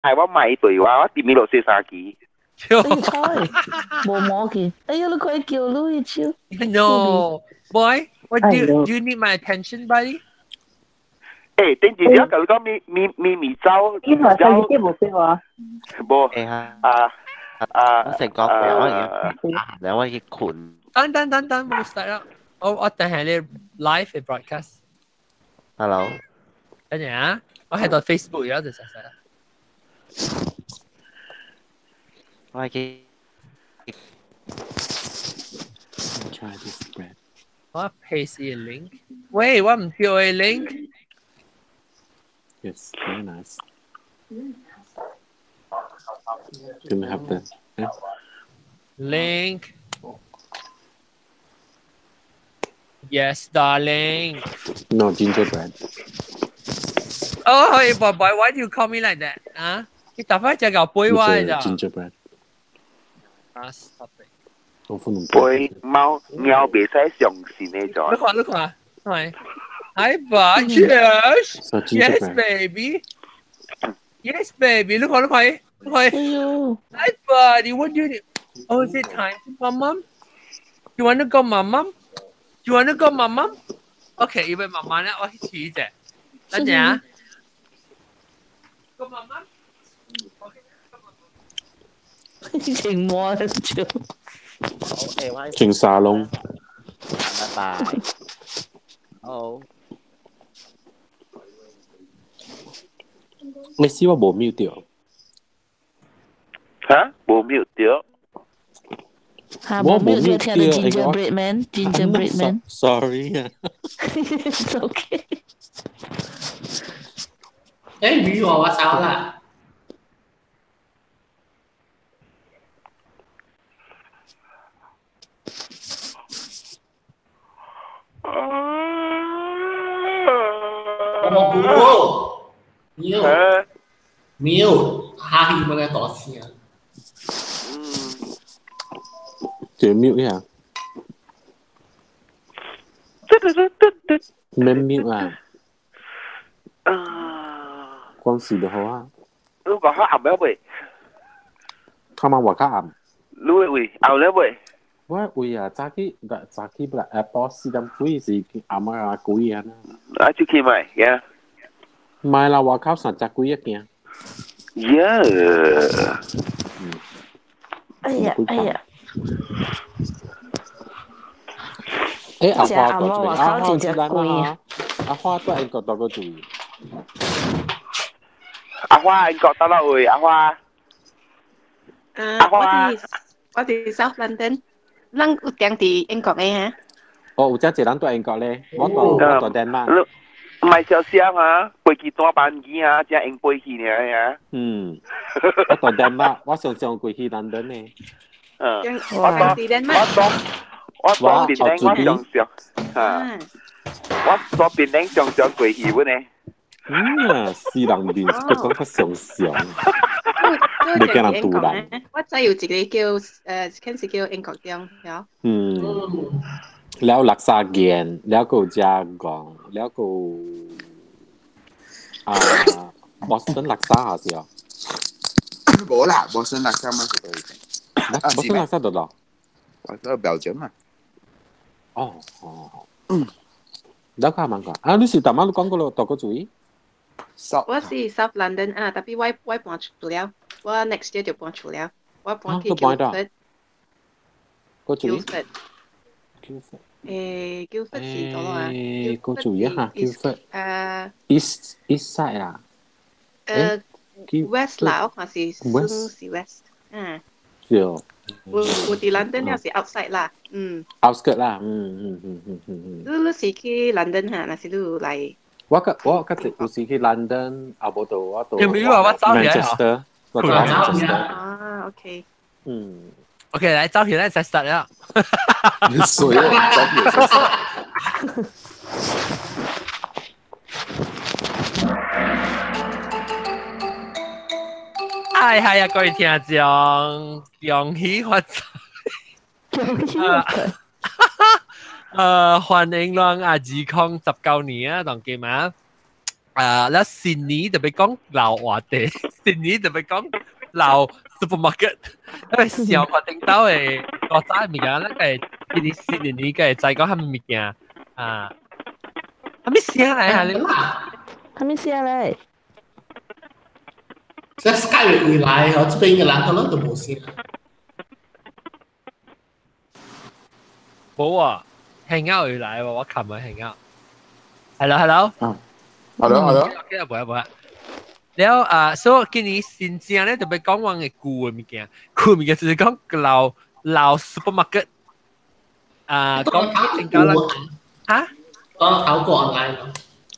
係我買對話，我點面落洗衫機。你菜無毛去，哎呀，你快叫你手。 No, boy, what do you need my attention, buddy? 誒，頂住我同你講，咪咪咪咪走，呢個手機冇識話。無啊啊！我成個我而我去困。等等等等，冇 start 啦。我等下你 live 嘅 broadcast。 Hello。等陣啊，我喺度 Facebook 而家就實實啦。我去。 Try this bread. 我 paste 個 link。喂，我唔叫個 link。 Yes, very nice. Can we have the yeah? Link. Yes, darling. No gingerbread. Oh, hey, boy, boy, why do you call me like that? 啊？你打翻隻牛杯我咋？Gingerbread. 啊，stop it. 我歡迎杯貓貓袂使相信呢種。你看，你看，係。Hi, bud. Yes. So Yes, gingerbread. baby. Yes, baby. Look, look, look. Look. Hi, buddy. What do you need? Oh, is it time to go, mom? You want to go, mom? Mom? You want to go, mom? Mom? Okay, 因為媽媽咧，我去試啫。等陣啊。Go, mom, mom. 情魔笑。正沙龍。拜拜。好。你試我無 mute 掉。嚇？無 mute 掉。嚇，無 mute 就聽到 Gingerbread Man，Gingerbread Man。 Sorry 啊。 It's okay。誒，魚我走啦。我冇沒沒有，哈希冇來大聲。就 mute 一下。免 mute 啊。關事就好啊。你講較暗了未？他媽話較暗。你會暗了未？我會啊，早起早起本來 Apple 4點幾是暗啊幾啊。啊，出去未？呀？唔係啦，外口三十幾一件。呀！哎呀哎呀！誒，阿花過嚟，阿花真貴啊！阿花都英國多個住。阿花英國得啦位，阿花。啊，我佇 South London，咱有踮佇英國的哈。哦，有遮濟人住英國咧，我住丹麥。唔係小聲啊，飛機轉班機啊，才用飛去爾啊。嗯，我住丹麥，我常常過去倫敦呢。嗯，我我我檳城我常常，啊，我坐檳城常常過去本呢。嗯，死人面，佢講較常常。你驚人堵人？我知有一個叫肯是叫英國中，有。嗯。了垃圾件，了個加講，了個啊，波士頓垃圾還是啊？無啦，波士頓垃圾嘛是對。波士頓垃圾得啦。我都標準嘛。哦哦，嗯，了解蠻講啊！你是大媽你講過咯，大個注意。我是 South London 啊，特別我搬出了，我 next year 就搬出了，我搬去 Guildford。個注意。 Guildford。誒，Guildford 是倒落啊？誒，個注意下，Guildford。誒，East Side 啊。West 啦，我看是算是 West。嗯。是哦。有佇 London 了是 outside 啦，嗯。 Outskirt 啦，嗯嗯嗯嗯嗯嗯。你是去 London 哈，還是你有來？我個我較濟有時去 London，啊無到我到。有沒有啊？我走起來 Manchester，我到 Manchester。啊，OK。嗯。 OK，來走起來再 start 啦。你水啊！走起來再 start。哎係啊，各位聽眾，恭喜發財！恭喜發財！歡迎咱啊，2019年啊，當今啊，啊，แล้ว新年特別講老話題，新年特別講老 supermarket，因為上個頂到的國家物件，咱個今年新年年個再講啥物物件啊？啥物聲來啊？你啥物聲來？這 Skype 未來，我這邊嘅人可能都無聲。無啊，hang out 未來喎，我琴日 hang out。Hello hello。 Hello hello。 OK 啊，無啊無啊。了啊，所以今年新正咧特別講阮的舊的物件，舊物件就是講老老 supermarket 啊，講頂到啦嚇，講頭過 online 咯。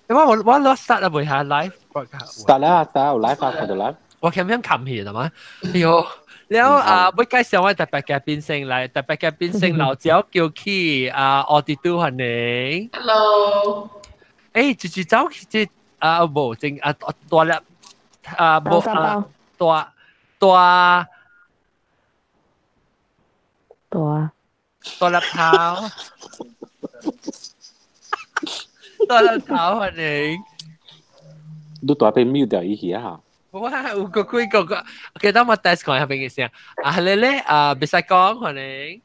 我我攞 start 啦，未下 live start 啦，start 有 live 啊，看到 live。我咁樣冚起係嘛？哎喲，了啊，要介紹我特別嘅變聲嚟，特別嘅變聲老椒叫起啊，奧迪都歡迎。 Hello。誒，直直走去啊，無正啊，大粒啊，無啊，大大大大粒頭，大粒頭歡迎。你大被 mute 掉一下哈。我有個幾個個，記得我 test 講下邊嘅聲。啊，你咧啊，別使講歡迎。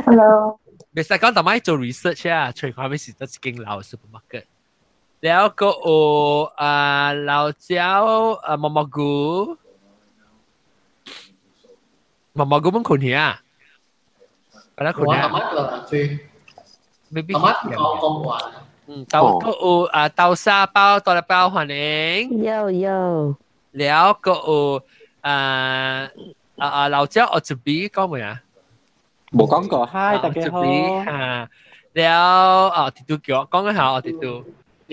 Hello。別使講，但係做 research 啊，隨看咩是得一間老 supermarket。了個有啊老椒啊毛毛菇，毛毛菇們困去啊？把它困啊！我阿媽啦，最未必。阿媽講講話。嗯，豆個有啊豆沙包、豆粒包歡迎。有有。了個有啊啊啊老椒我這邊講未啊？冇講過，嗨，大家好。嚇，了啊，弟弟叫我講一下我弟弟。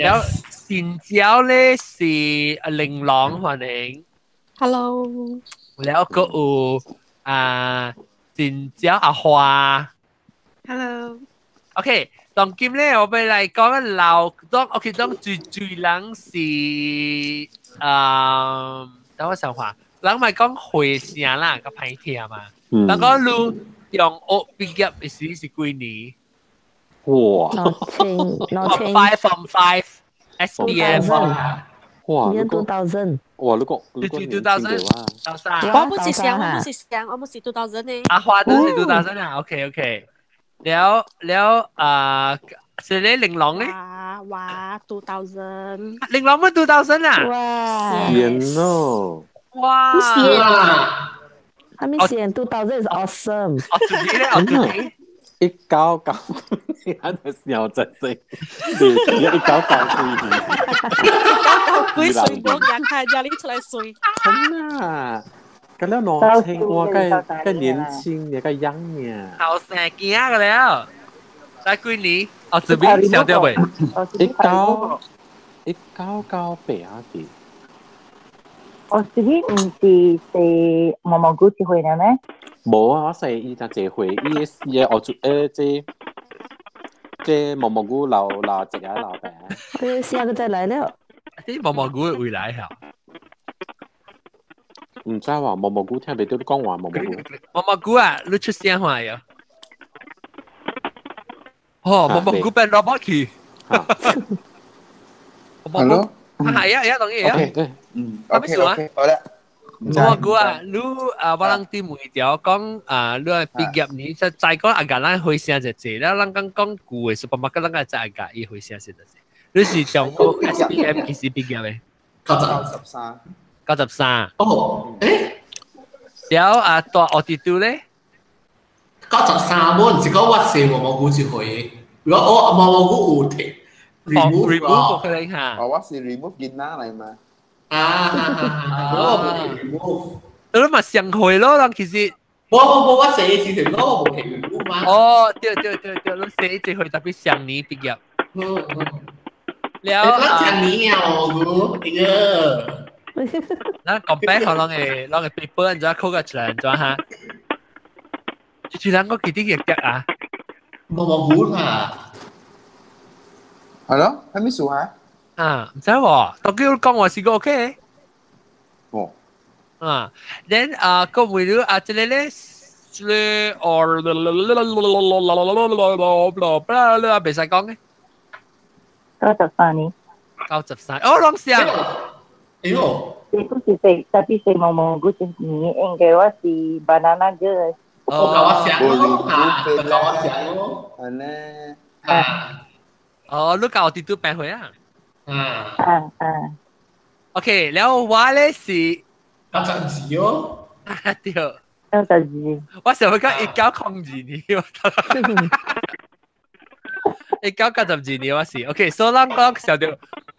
了新椒咧是玲瑯歡迎。 Hello。了個有啊新椒阿花。 Hello。 OK，當今咧我哋來講老當 OK 當最最人是啊，等我想話，人咪講回聲啦，個歹聽嘛。人講你中學畢業的時是幾年？哇！ Five from five SPM。哇！2000。哇！你講你講 two thousand 到三。我不是想，我不是想，我不是 2000 呢。阿花都是 2000 啊，OK OK。了了啊，是你玲瑯咧？哇哇，2000。玲瑯乜 2000 啊？哇！天咯！哇！係咪先？2000 is awesome。我自己咧，我自己。 199年的時候就係，1999年。 199幾歲？我眼看壓力出來歲。真啊！咁了年輕，哇，個年輕，也個樣呢。後生囝個了，才幾年？哦，這邊小掉未？ 1998啊！我自己唔是是毛毛菇一歲了咩？無啊！我細伊就一歲，伊伊我做這這毛毛菇老老一個老爸。佢下個再來了。啲毛毛菇會來嚇？唔知喎，毛毛菇聽袂到你講話毛毛菇。毛毛菇啊，你出聲話喲？哦，毛毛菇變 robot 去。 Hello。係啊，係啊，當然啊。 OK，嗯，OK OK，好啦。我估啊，你啊，我人啲問條講啊，你係畢業年就再講阿個咱回聲就濟，了咱講講舊的 supermarket，咱個知阿個伊回聲是就濟。你是中學 SPM 幾時畢業的？ 93。 93。哦，誒，了啊，大學佇拄咧？ 93，我唔是講我是毛毛菇一歲，如果我毛毛菇有提 remove 可能嚇。哦，我是 remove 囡仔嚟嘛。啊，我冇 remove。你嘛上歲咯，人其實。冇冇冇，我寫字條咯，我冇 remove 嘛。哦，對對對對，你寫一歲特別上年畢業。嗯嗯。了上年啊，我哎呀。咱講白可能會攏會 paper 按怎考個出來按怎哈？就是人我記得個腳啊。毛毛菇啦。係咯，係咩數啊？啊，唔知喎，當叫講話是個 OK。哦。啊，then 啊，個為了啊，這個咧，這個哦，袂使講嘅。93年。93，哦，攏像。哎呦，你不是食，特別食毛毛菇一年，應該我是 banana girl。我教我想咯，嚇，教我想咯。係咧。啊。哦，你教我啲都變回啊？啊。啊啊。 OK，然後我咧是92哦。對。92。我想要講1902年，1992年我是 OK，所以咱講小到，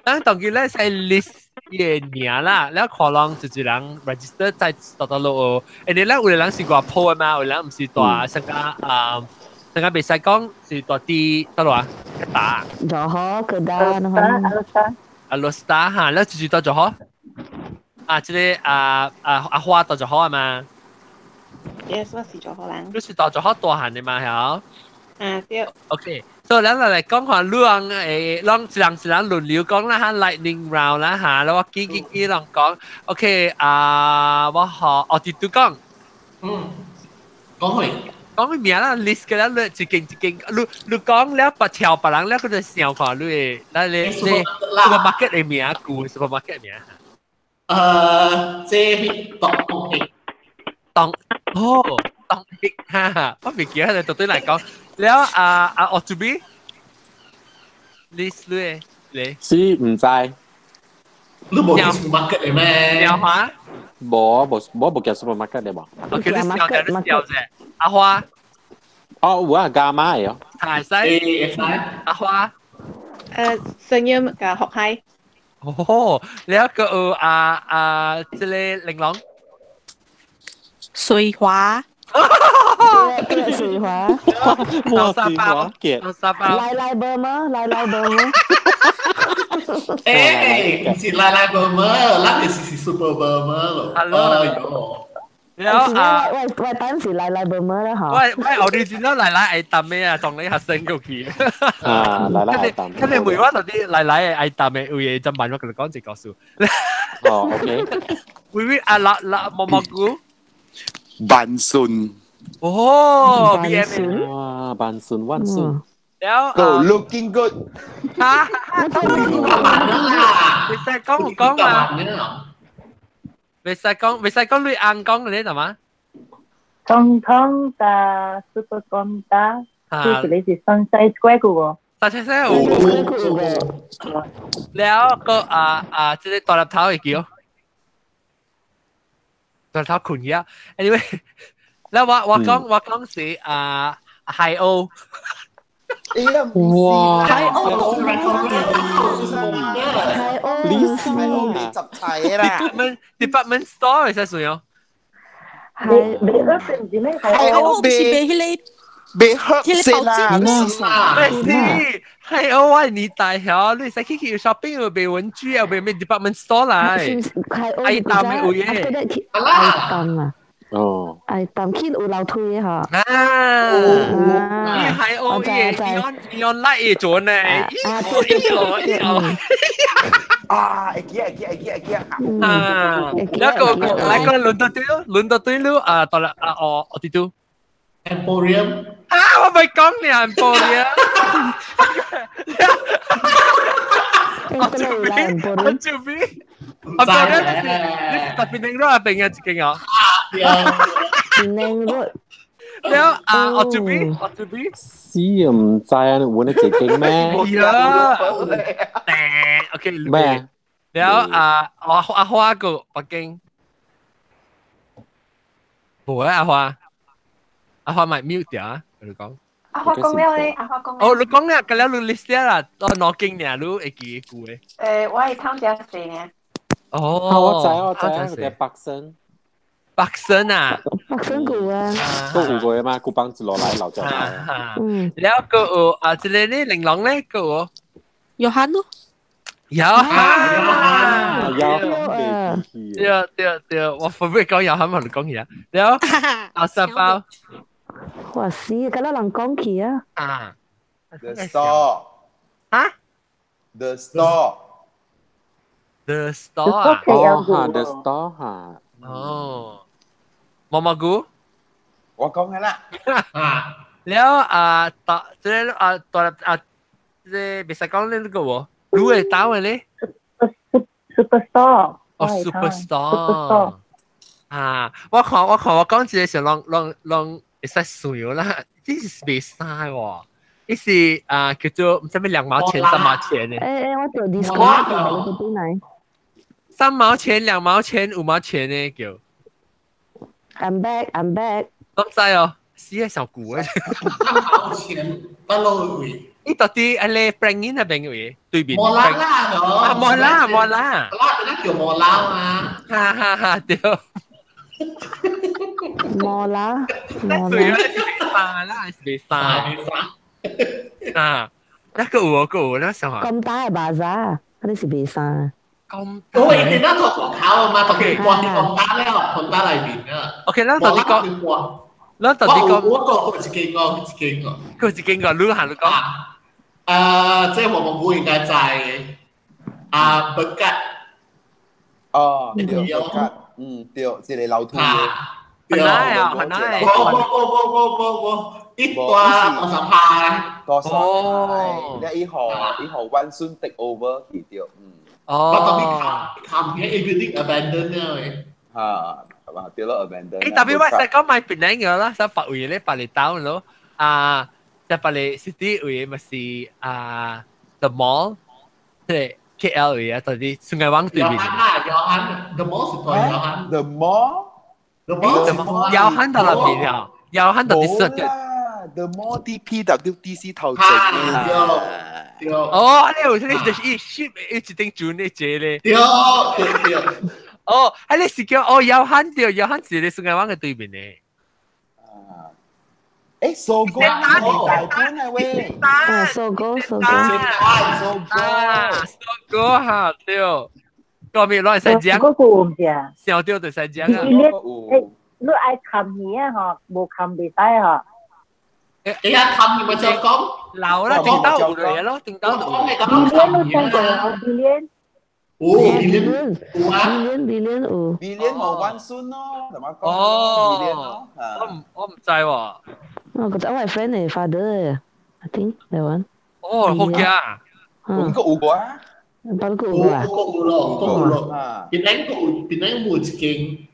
咱當佢咧係 list 嘅名啦，แล้ว可能就一人 register 在到到落，誒你咧有人是外鋪的嘛，有人唔是大，成個啊，成個袂使講是大啲得落啊，打。就好，個單阿羅斯達哈，แล้ว就是到就好，啊，這個啊啊阿花到就好啊嘛。 Yes，我是做好人。你是到就好大漢的嘛，係啊，對。 OK，所以咱來講下兩誒，攏一人一人輪流講啦哈，lightning round 啦哈，แล้ว我記記記人講，OK 啊，我學我直都講，嗯，講去，講個名啦，list 嘅啦，你一間一間，你你講了別條別人了，佢就想看你的，咱你你 supermarket 的名，舊 supermarket 名。這係當益，當哦，當益哈，我未記得對對嚟講。แล้ว啊啊，我做咩？list 你你是唔知。你冇去 supermarket 嘅咩？有嗎？冇冇冇冇叫 supermarket 嘅冇。 OK，你笑啫，你笑啫。阿花。哦，有啊，加買哦。係使。阿花。聲音嘅學嗨。哦，แล้ว個啊啊，這個玲瓏。水華。水華。哇，水華嘅。沙包。來來無麼？來來無麼？誒，唔是來來無麼，咱係是 super 無麼咯。 Hello。แล้ว啊，我我當時來來無麼啦嗬。我我 original 來來愛淡嘅啊，同你學生過去。啊，來來愛淡。佢哋每我到啲來來愛淡嘅有嘢就問我佢哋講一個數。哦，OK。會會啊，啦啦毛毛菇。萬順。哦，B M。哇，萬順萬順。แล้ว Go looking good。嚇！你使講唔講嘛？未使講，未使講你硬講嘅你係嘛？總統打 Super 講打，就是你是 Sunshine Square 個喎。 Sunshine Square 有。แล้ว個啊啊，這個大粒頭會叫，大粒頭困去啊。Anyway，แล้ว我我講我講是啊海鷗。哇！海鷗，海鷗，你海鷗你集齊啦！Department store 會使算哦。你你嗰陣時咩？海鷗唔是賣迄個，賣黑色啦，咩事？海鷗我年代曉，你使去去 shopping 又賣文具又賣咩 department store 來。海鷗愛淡嘅有嘢。愛淡啊！哦，愛淡去有樓梯嘅嗬。啊！你海鷗嘅 neon neon light 嘅做呢？啊！啊！會記會記會記會記啊！แล้ว個個來個輪到對咯，輪到對咯啊！到啦啊！我我啲都 Emporium 啊！我咪講你 Emporium。我做咩？我做咩？我做咩？你特別領咗入邊嘅自己我。領咗。แล้ว啊，我做咩？我做咩？死唔知啊！你換你自己咩？呀！OK 咩？แล้ว啊，我阿花個北京，冇啊阿花，阿花咪 mute 掉啊！你講。阿花講了咧，阿花講。哦，你講啦，咁了你 list 啦，我攞經呢，你會記句嘅。我係湯家四呢。哦，我知我知，佢北身。北身啊，北身古啊，都有過嘛，古幫子落來老家。嗯，แล้ว個有啊，這個呢玲瓏咧個有，約翰咯，有哈，有，對對對，我分別講有哈，我就講嘢。แล้ว阿三包，哇死，咁多人講起啊！啊，The Store，啊，The Store， The Store 啊，哦哈，The Store 哈，哦。毛毛菇，我講嘅啦。แล้ว啊，大即係啊，大啊，即係別使講呢個喎。你會打嘅咧？Superstore。哦，Superstore。啊！我看我看我講一個時攏攏攏會使算啦，這是袂使喎。伊是啊叫做毋知咩2毛錢3毛錢嘅。欸欸，我做 discount 你邊嚟？3毛錢、2毛錢、5毛錢呢叫。 I'm back, I'm back。我知哦，死個小古啊！ 3毛錢不落位。伊到底阿咧 Prangin 那邊位對面。摩拉啦，啊摩拉摩拉。拉，那叫摩拉嘛。哈哈哈，對。摩拉，摩拉。對啦，是袂使。啊，那個有個有，那想下。咁大嘅巴扎，嗰啲是袂使。咁，我一定那個口啊嘛，特別掛啲咁大了，咁大裏面啊。 OK，咱到底講，咱到底講，我個一間個，一間個，佢一間個，你行你講。啊，這我們不應該在啊，北吉。哦，對，北吉，嗯，對，這個老土嘅。很難啊，很難。無無無無無無無，一大20派。多十派，你以後以後萬順 take over 去對，嗯。哦。我當你看看見 building abandon 了誒。嚇，係嘛？對咯，abandon。誒，特別我實講買檳榔嘅啦，實白位咧，白嚟兜咯，啊，就白嚟 city 位咪是啊，The Mall，即係 KL 位啊，到底松藝灣對面。有漢啊，有漢，The Mall 是對有漢。 The Mall。有漢到那邊了，有漢到啲實嘅。 The Mall DPWDC 頭前啊。對。哦，你有你就是一 ship 一定轉呢隻咧。對對對。哦，啊你是叫哦有漢對，有漢是你松藝灣嘅對面咧。啊。誒，SOGO 大本啊喂。啊，SOGO SOGO。 SOGO SOGO 哈對。個面攞嚟使講。嗰個唔是啊。小掉就使講啊。你你愛冚耳啊嗬，無冚袂使嗬。你一冚耳咪就講老啦，頂到有嚟咯，頂到有。 Billion 你聽過有 Billion？有 Billion 有啊。 Billion Billion 有。 Billion 冇萬順咯，同埋講。哦。我唔知喎。我覺得我係 friend 嚟 father，I think that one。哦，好嘅。我個有過啊。包括有啊。有有咯，有咯。檳榔有檳榔有一間。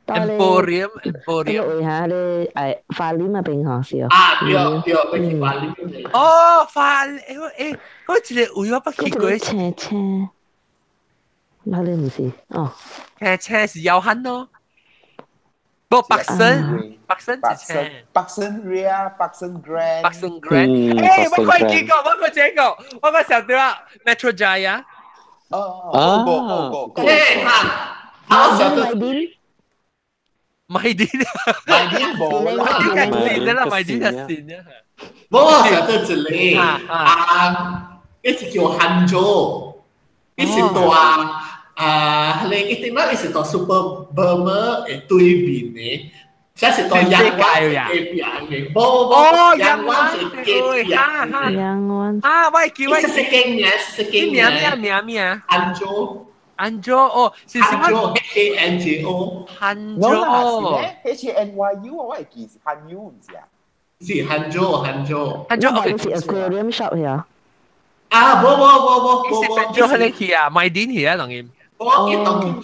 Emporium Emporium 位嚇，你誒花蓮嗰邊嗬是哦。啊對對，你去花蓮。哦，花蓮誒，嗰一個位我捌去過。車車，那你唔是哦？車車是有漢咯。不百盛，百盛是車。百盛 Ria，百盛 Grand，百盛 Grand。誒，我快見過，我個這個，我個想對啊，Metro Jaya。哦，哦，個個。誒嚇，我想到。買啲，買啲冇啦，買啲係線啦，買啲係線啊。冇，我想到一個啊，一是叫漢州，一是大啊，你一定啦，一是到 Super Burma 的對面的，這是到陽灣隔壁的，無無無，陽灣是隔壁。陽灣。啊，我記我。是間名，是間名名名名。漢州。安卓哦，是什麼？H A N J O。漢州。 H A N Y U 我會記是漢 U 唔是啊？是漢州，漢州。漢州哦，是 aquarium shop 呀。啊，無無無無無無。是就喺去啊，買電去啊，當然。我一當見，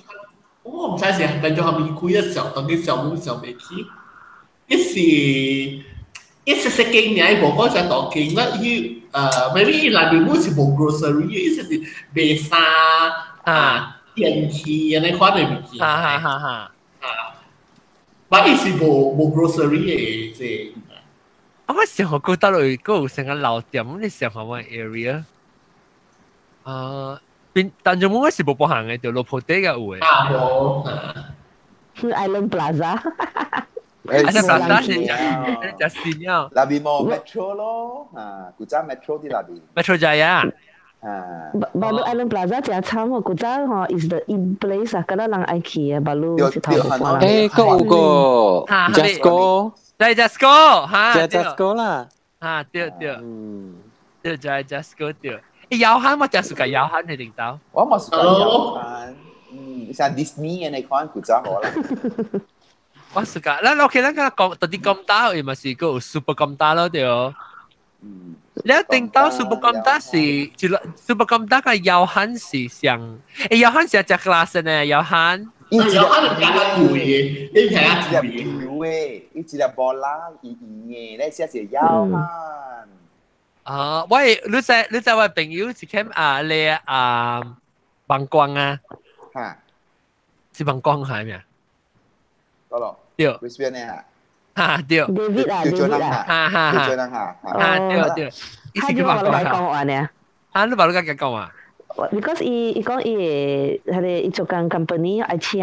我唔知是變做係咪開一時候，當見上午上未去。一是一是食間名，無講只大間啦，伊maybe 伊內面本是無 grocery，意思是賣衫啊。電器安尼款的物件，哈哈哈哈！啊，但伊是無無 grocery 的這。啊，我想學過到落去，閣有成個老店，你想下我 area？啊，邊但就冇我是無步行的，就落坡底個有的。啊，無。 Island Plaza。 Island Plaza 是食食新啊。那邊冇 metro 咯，啊，古早 metro 佇那邊。 Metro Jaya。啊。 Baru Island Plaza 真慘喎，古早吼 is the in place 啊，敢若人愛去的，baru 是頭一半。誒，閣有個 Jusco，對 Jusco，哈， Jusco 啦，哈，對對，嗯，對就係 Jusco 對。誒，姚漢我真係姚漢你領導。我嘛是姚漢，嗯，像 Disney 安尼款古早好啦。我是㗎，咱 OK，咱講到底咁大，伊嘛是個有 super 咁大咯，對。你頂到 Super Komtar 是，就 Super Komtar 個耀漢是上，誒耀漢是一隻 class 呢，耀漢。伊耀漢係比較貴嘅，你睇下一粒球嘅，伊一粒波拉圓圓嘅，你寫是耀漢。啊，喂，你知我朋友是間啊，你啊，望光啊，嚇，是望光係咩？得咯，對，邊呢嚇？嚇對，David 啊，David 啊，嚇嚇嚇，嚇對對，伊是叫望光講話呢？啊，你話你講講話？Because 伊伊講伊會，彼個伊做工 company 愛請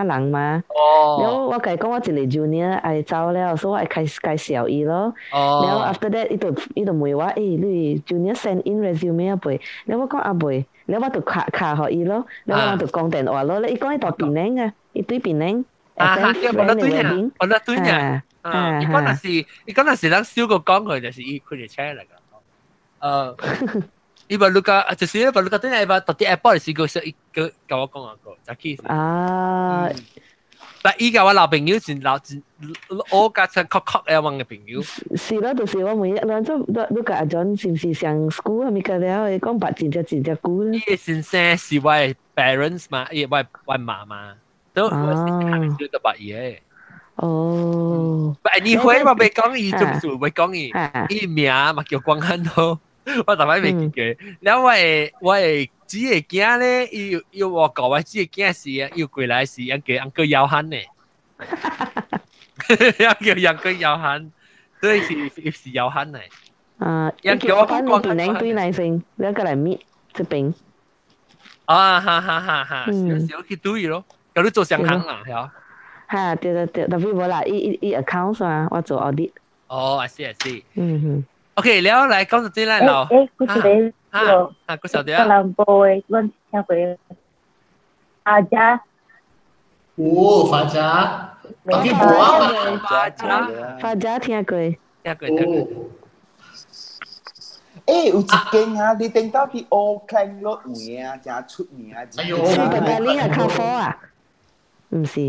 人嘛。哦。了我共伊講我一個 junior 愛走了，所以我愛介紹伊咯。哦。了 after that 伊就問我，你 junior send in resume 啊未？了我講啊未，了我就卡卡予伊咯。了我就講電話咯。了伊講伊住檳城啊，伊對檳城。啊哈，對，我對呢，我對呢。啊，伊講那是，伊講那是咱小個講佢，就是伊開隻車嚟個。伊話你個就是伊話你個對呢，話到底 Apple 是個是伊個甲我講個，就去。啊！但伊甲我老朋友是老我甲出確確的阮的朋友。是咯，就是我問伊，你做你甲阿 John 是毋是上 school 啊？物個了，伊講捌真正真正久咧。伊的先生是我的 parents 嘛，伊我我媽媽，都我是都捌伊的。哦。但你會我未講伊，做事未講伊，伊名嘛叫光漢咯。我逐擺袂記得，了我的姊的囝咧，伊伊我教我姊的囝是，伊過來是按叫按叫姚漢呢，按叫按叫姚漢，對是伊是姚漢呢。啊，伊叫我講檳城對內先，你過來搣這邊。啊哈哈哈哈，少少去對咯，叫你做商行啊，係啊。哈，對對對，特別無啦，伊伊伊 account 啊，我做 audit。哦，I see I see。嗯哼。 OK，了來講到這來咯。誒，佢一個啊，個小弟啊。南部的，阮聽過阿家。哦，發家，特別無啊嘛，發家，發家聽過。聽過聽過。誒，有一間啊，你頂到去 Oakland 落位啊，真出名啊！哎呦，是大家你啊卡夫啊？毋是，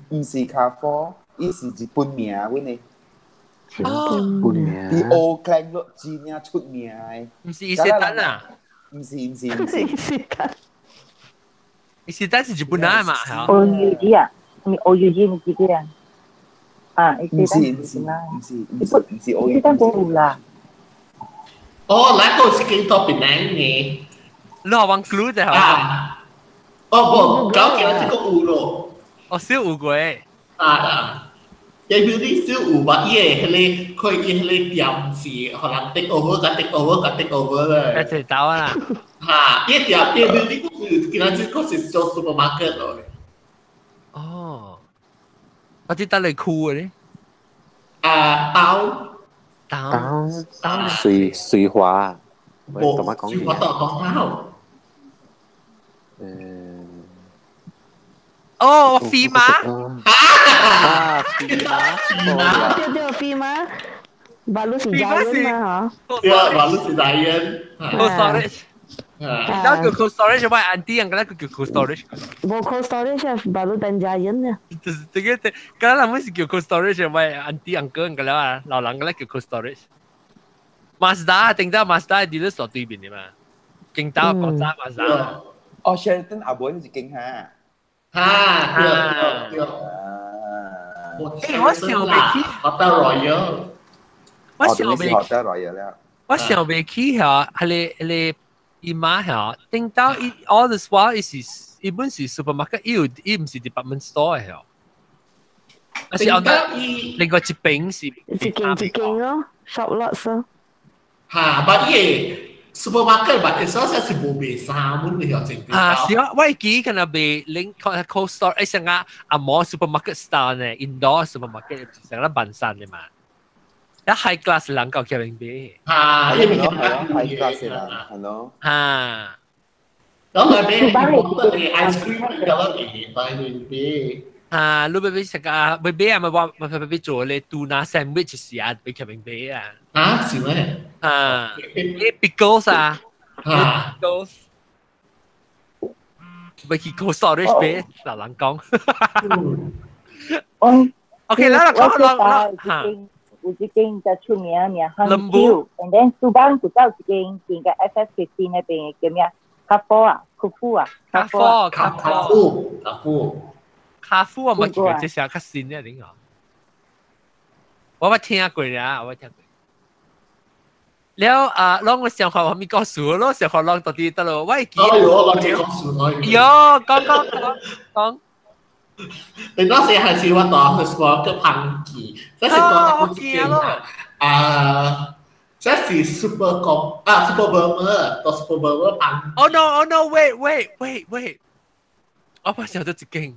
毋是卡夫，伊是日本名，阮的。哦，本名。伫 Oakland 落真正出名的。毋是伊斯丹啊？毋是毋是毋是伊斯丹。伊斯丹是日本人嘛？係 O U G 啊，毋是 O U G 毋是這樣。啊，伊斯丹毋是毋是毋是毋是 O U。伊斯丹無有啦。哦，那個是幾多檳城嘅？你學玩 glue 就啊？哦不，搞起來這個有咯。哦，小有過。啊啊！伊表啲小有吧？伊個彼個佢伊彼個店是，予人 take over，甲 take over，甲 take over 咧。一齊走啊！嚇！伊店伊表啲嗰是，今仔日嗰是做 supermarket 咯。哦，我啲得嚟酷嘅咧。啊，包。包包水水華，冇水華到講包。誒。哦，飛馬。啊，飛馬。對對，飛馬。馬路是大人嘛，嗬。對，馬路是大人。 Cold storage。那個 cold storage 我 auntie 人，那個叫 cold storage。無 cold storage 啊，馬路當家人啊。就是這個，剛才人們是叫 cold storage，我 auntie uncle 個了啊，老人個咧叫 cold storage。Mazda 頂到 Mazda 佇咧所對面的嘛，勁到國際 Mazda。哦，Sheraton 阿妹是勁哈。啊，對對對。我想袂起 Hotel Royal。我想袂起 Hotel Royal 了。我想袂起嚇，彼個彼個伊媽嚇，頂到伊 all the while 伊是伊本是 supermarket，伊有伊毋是 department store 的嚇。啊是後另外一邊是一間一間咯，shop lots 咯。嚇，但伊個 supermarket 嘛，其實是無賣衫本嘅正。啊，是啊，我會記敢若賣拎 cold store，誒成個阿摩 supermarket style 呢，indoor supermarket 成個辦山的嘛。一 high class 人夠佢明買。啊，因為 high class 人，係咯。啊。咁咪俾 ice cream 咁樣嚟買買。啊，你欲食啊？欲買啊？咪話咪咪做咧 tuna sandwich 時啊，俾佢明買啊。啊，是咩？啊，你 pickles 啊，pickles，咪去 cold storage 俾老人講。OK，啦，講啦啦嚇。有一間就出名名漢丘，and then 蘇邦古早一間間個 FF15 那邊叫咩？卡夫啊，庫夫啊，卡夫卡卡夫卡夫卡夫我冇見過，這下較新嘅點啊？我捌聽過啦，我捌聽過。了啊，攏我上學我咪講數咯，上學攏到底得咯，我會記。哎呦，我講數，喲，講講講講。你當時係是我當去說個胖記，這是講一件啊，這是 super 高啊 super burger 到 super burger 胖。 Oh no! Oh no! Wait! Wait! Wait! Wait! 我怕想到一間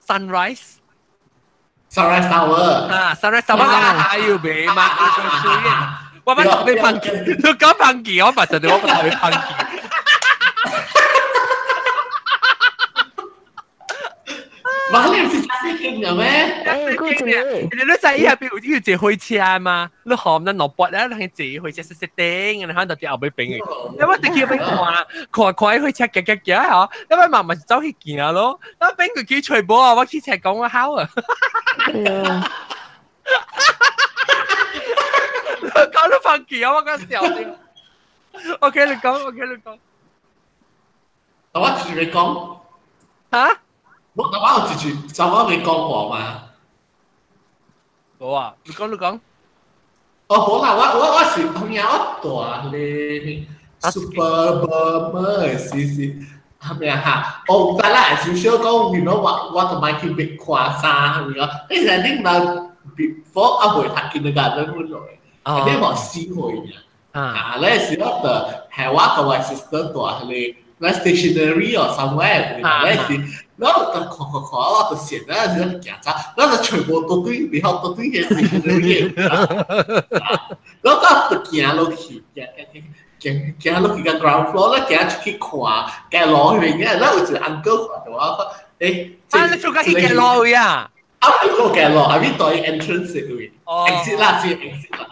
Sunrise。 Sunrise Tower 啊，Sunrise Tower 啊，哎呦，未嘛，我捌特別胖記，你講胖記，我捌實我捌特別胖記。哇！你唔是揸車勁嘅咩？誒，嗰個你知伊下邊有有坐火車嘛？你學咱落筆咧，你坐火車識識頂，然後就啲後尾邊嘅。你我直接邊看看看火車行行行嗬，你我慢慢走去行咯。我邊個去吹波啊？我去車講我好啊。講到放棄啊！我講笑啲。OK，你講，OK，你講。我直接講。嚇？我我有一句，就我未講過嘛。冇啊，你講你講。哦，好啦，我是朋友我大咧，super burger 是係咪啊？嚇，哦，唔知啦，少少講，原來我同埋去別看衫係咪啊？你成日問 before 啊未讀 kindergarten 本來，你冇四歲嘅。啊，咧是我就係我同我 sister 大咧。那 stationery or somewhere，那是，然後就看看看，我就想那是行走，那就全部都對，然後都對嘅 stationery，然後就行落去，行行行行落去個 ground floor，咧行出去看，行路嗰邊嘅，然後有一個 uncle 看到我，誒，啊，你做緊去行路呀？啊，我行路，係咪對 entrance 位？exit 啦，是 exit 啦。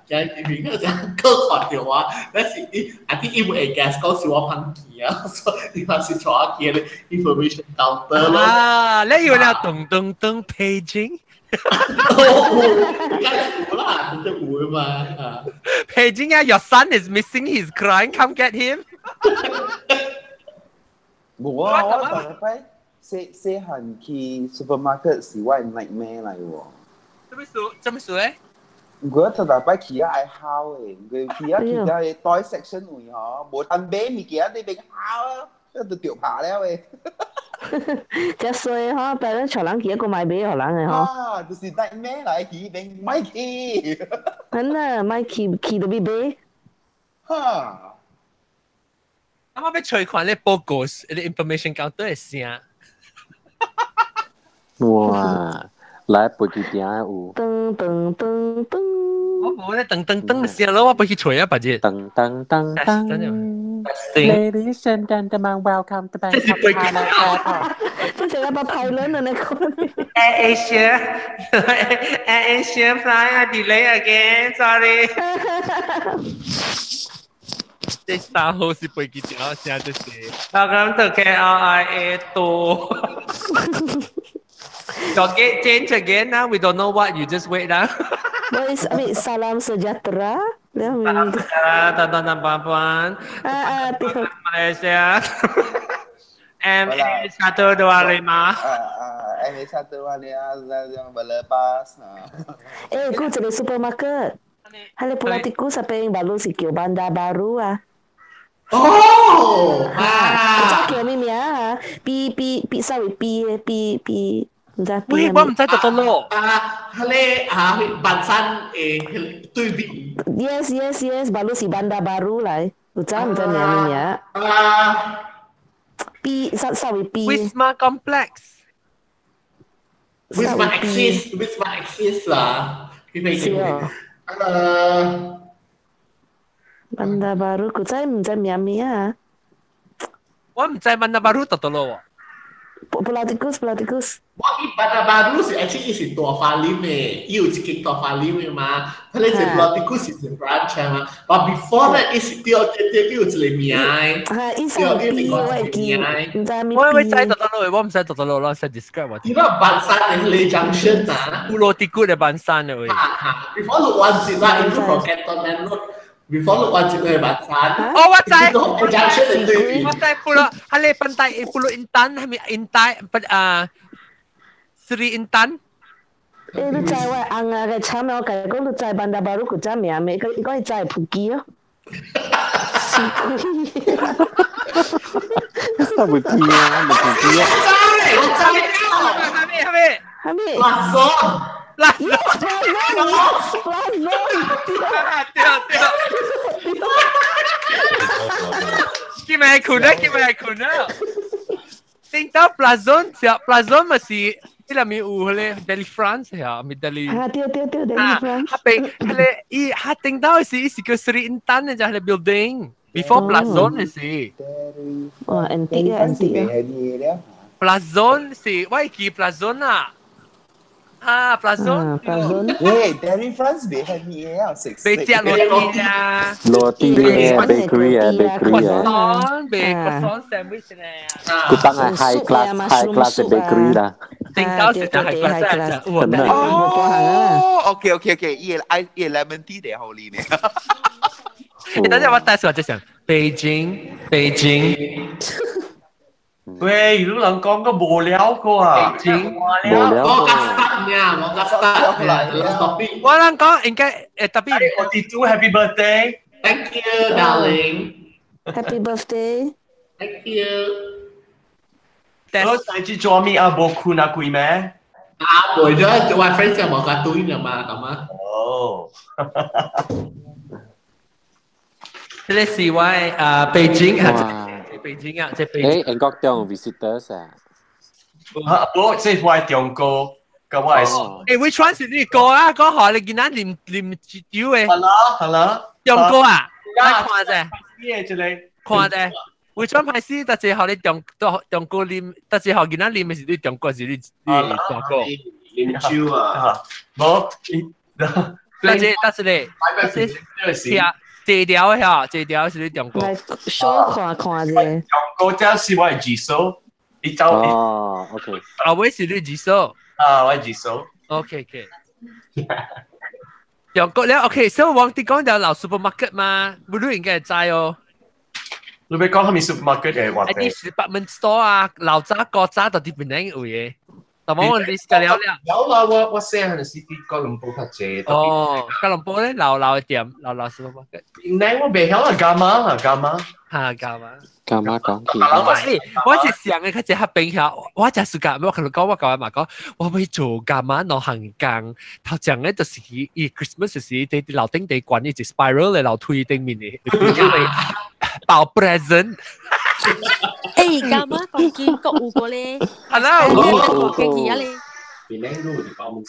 行入邊嗰陣閣看到我，但是伊啊啲伊會 guess 講是我胖記啊，所以伊嘛是帶我去個 information counter 咯。啊，你以為你噔噔噔 paging？哦，梗係有啦，絕對有嘛。 Paging 啊，your son is missing, he's crying, come get him。冇啊，我上禮拜細細漢去 supermarket 是我 nightmare 嚟喎。做咩事？做咩事咧？我頭大擺起啊愛哭的，佢起啊去到個袋 section 位吼，無通買物件，你邊哭啊，都著拍了的。真衰吼，別人帶人去一個買買予人的吼。啊，就是 nightmare 來去邊莫去。真的，莫去去都欲買。哈！啱啱欲揣看咧報告，咧 information counter 的聲。哇！來飛機頂有。噔噔噔噔。我無咧噔噔噔的聲咯，我飛去揣啊，別日。噔噔噔噔。Ladies and gentlemen, welcome to Bangkok Thailand Airport。這是那把 pilot 的那個。 Air Asia, Air Asia flight delay again, sorry。這三號是飛機頂聲，這是。Welcome to KLIA 2。Your gate change again now. We don't know what. You just wait now. What is, I mean, salam sejahtera. Salam sejahtera, tuan-tuan dan puan-puan. Ah, ah, Malaysia. MA 125. MA 125 berlepas. Eh, ku jadi supermarket. Hale Pulau Tikus sampai baru si叫Bandar Baru 啊。哦，啊，叫咩名啊？B B B sorry B B B 唔知。喂，我唔知得得咯。啊，佢咧啊，白山誒對面。 Yes yes yes，baru 是 Bandar Baru 嚟，有知唔知名咩名？啊，B sorry B。 Wisma Complex。 Wisma Axis，Wisma Axis 啊，佢咩叫？ Bandar Baru，古仔唔知名咩啊？我唔知 Bandar Baru 得得咯。Pulau Tikus, Pulau Tikus。我伊 Bandar Baru 是 actually 伊是大花林的，伊有一間大花林的嘛。佢咧是 Pulau Tikus 是 branch 嘛。But before that，伊是對對對，有一個名的。啊，伊是 B 我會記，毋知咩我會知讀到落，我唔知讀到落，我識 describe 我。伊個板山的迄個 junction 啊。 Pulau Tikus 的板山的位。 Before 六灣節啦，伊 from Cantonment Road。Before 六灣節去板山。哦，我知。 junction 的對面。我知 Pulau，係你 pantai Pulau Intan，係咪 Intan？啊，Sri Intan。欸，你知我翁仔個慘我共伊講，你知 Bandar Baru 古早名咩？伊講伊知普吉哦。死鬼！我會知啊，冇普吉啊。我知，係咩？係咩？係咩？拉松，拉松，拉松，對對。叫咩困啊？叫咩困啊？聽到 Plazon，只 Plazon 咪是。伊內面有迄個 Deli France 啊，咪 Deli。啊對對對，Deli France。彼邊彼个伊彼頂到是伊是叫 Sri Intan 的，就彼个 building。Before Plazon 的是。哇，antique 啊，antique 啊。 Plazon 是我會記 Plazon 啊。啊，Plazon。 Plazon。喂，Deli France 袂遐爾啊，食袂食羅蒂啊。羅蒂啊，bakery 啊，bakery 啊。 croissant，賣 croissant sandwich 咧。佢當係 high class high class bakery 啦。頂到是真係 class 哦，OK OK OK，伊個愛伊個 lemon tea 得好哩呢。你等陣我帶出來就想北京，北京。喂，如果人講個無聊過啊，北京無聊我較 start 呢，我較 start 呢，我人講應該特別。我哋祝 Happy birthday。 Thank you, darling. Happy birthday. Thank you. 我上次做咩啊？無困啊，攰咩？啊，攰咗，我 friend 就冇架對啦嘛，咁啊。哦。這個是我啊，北京啊，北京啊，這北京。誒，英國中 visitors 啊。我這是我中國，咁我係。誒，which one 是你個啊？講好你今仔啉啉一酒的。係啦，係啦。中國啊？來看者。咩這個？看者。which one 歹勢？但是予你中中中國啉，但是予囡仔啉的是你中國，是你你大哥。啉酒啊？無，但是但是咧，是啊。這條的嚇，這條是你中國。來小看看者。中國這是我的二嫂，伊走。哦，OK。啊，我是你二嫂。啊，我二嫂。 OK OK。中國了 OK，所以我哋講就留 supermarket 嘛，唔你應該會知哦。你欲講啥物 supermarket 的話題？啲 department store 啊，老早古早到佇檳城有的。但我 list 了了。有啦，我細漢時佇哥倫布較濟。哦，哥倫布咧老老的店，老老 supermarket。檳城我袂曉啦，伽馬啦，伽馬。哈，伽馬。伽馬講起。我是想的，較濟較平下，我真暑假，我可能講我舊日嘛講，我欲做伽馬兩項工，頭前咧就是伊 Christmas 時佇佇樓頂佇懸伊一 spiral 的樓梯頂面的，包 present。誒，伽馬講見國有過咧，係啦，有過去啊咧。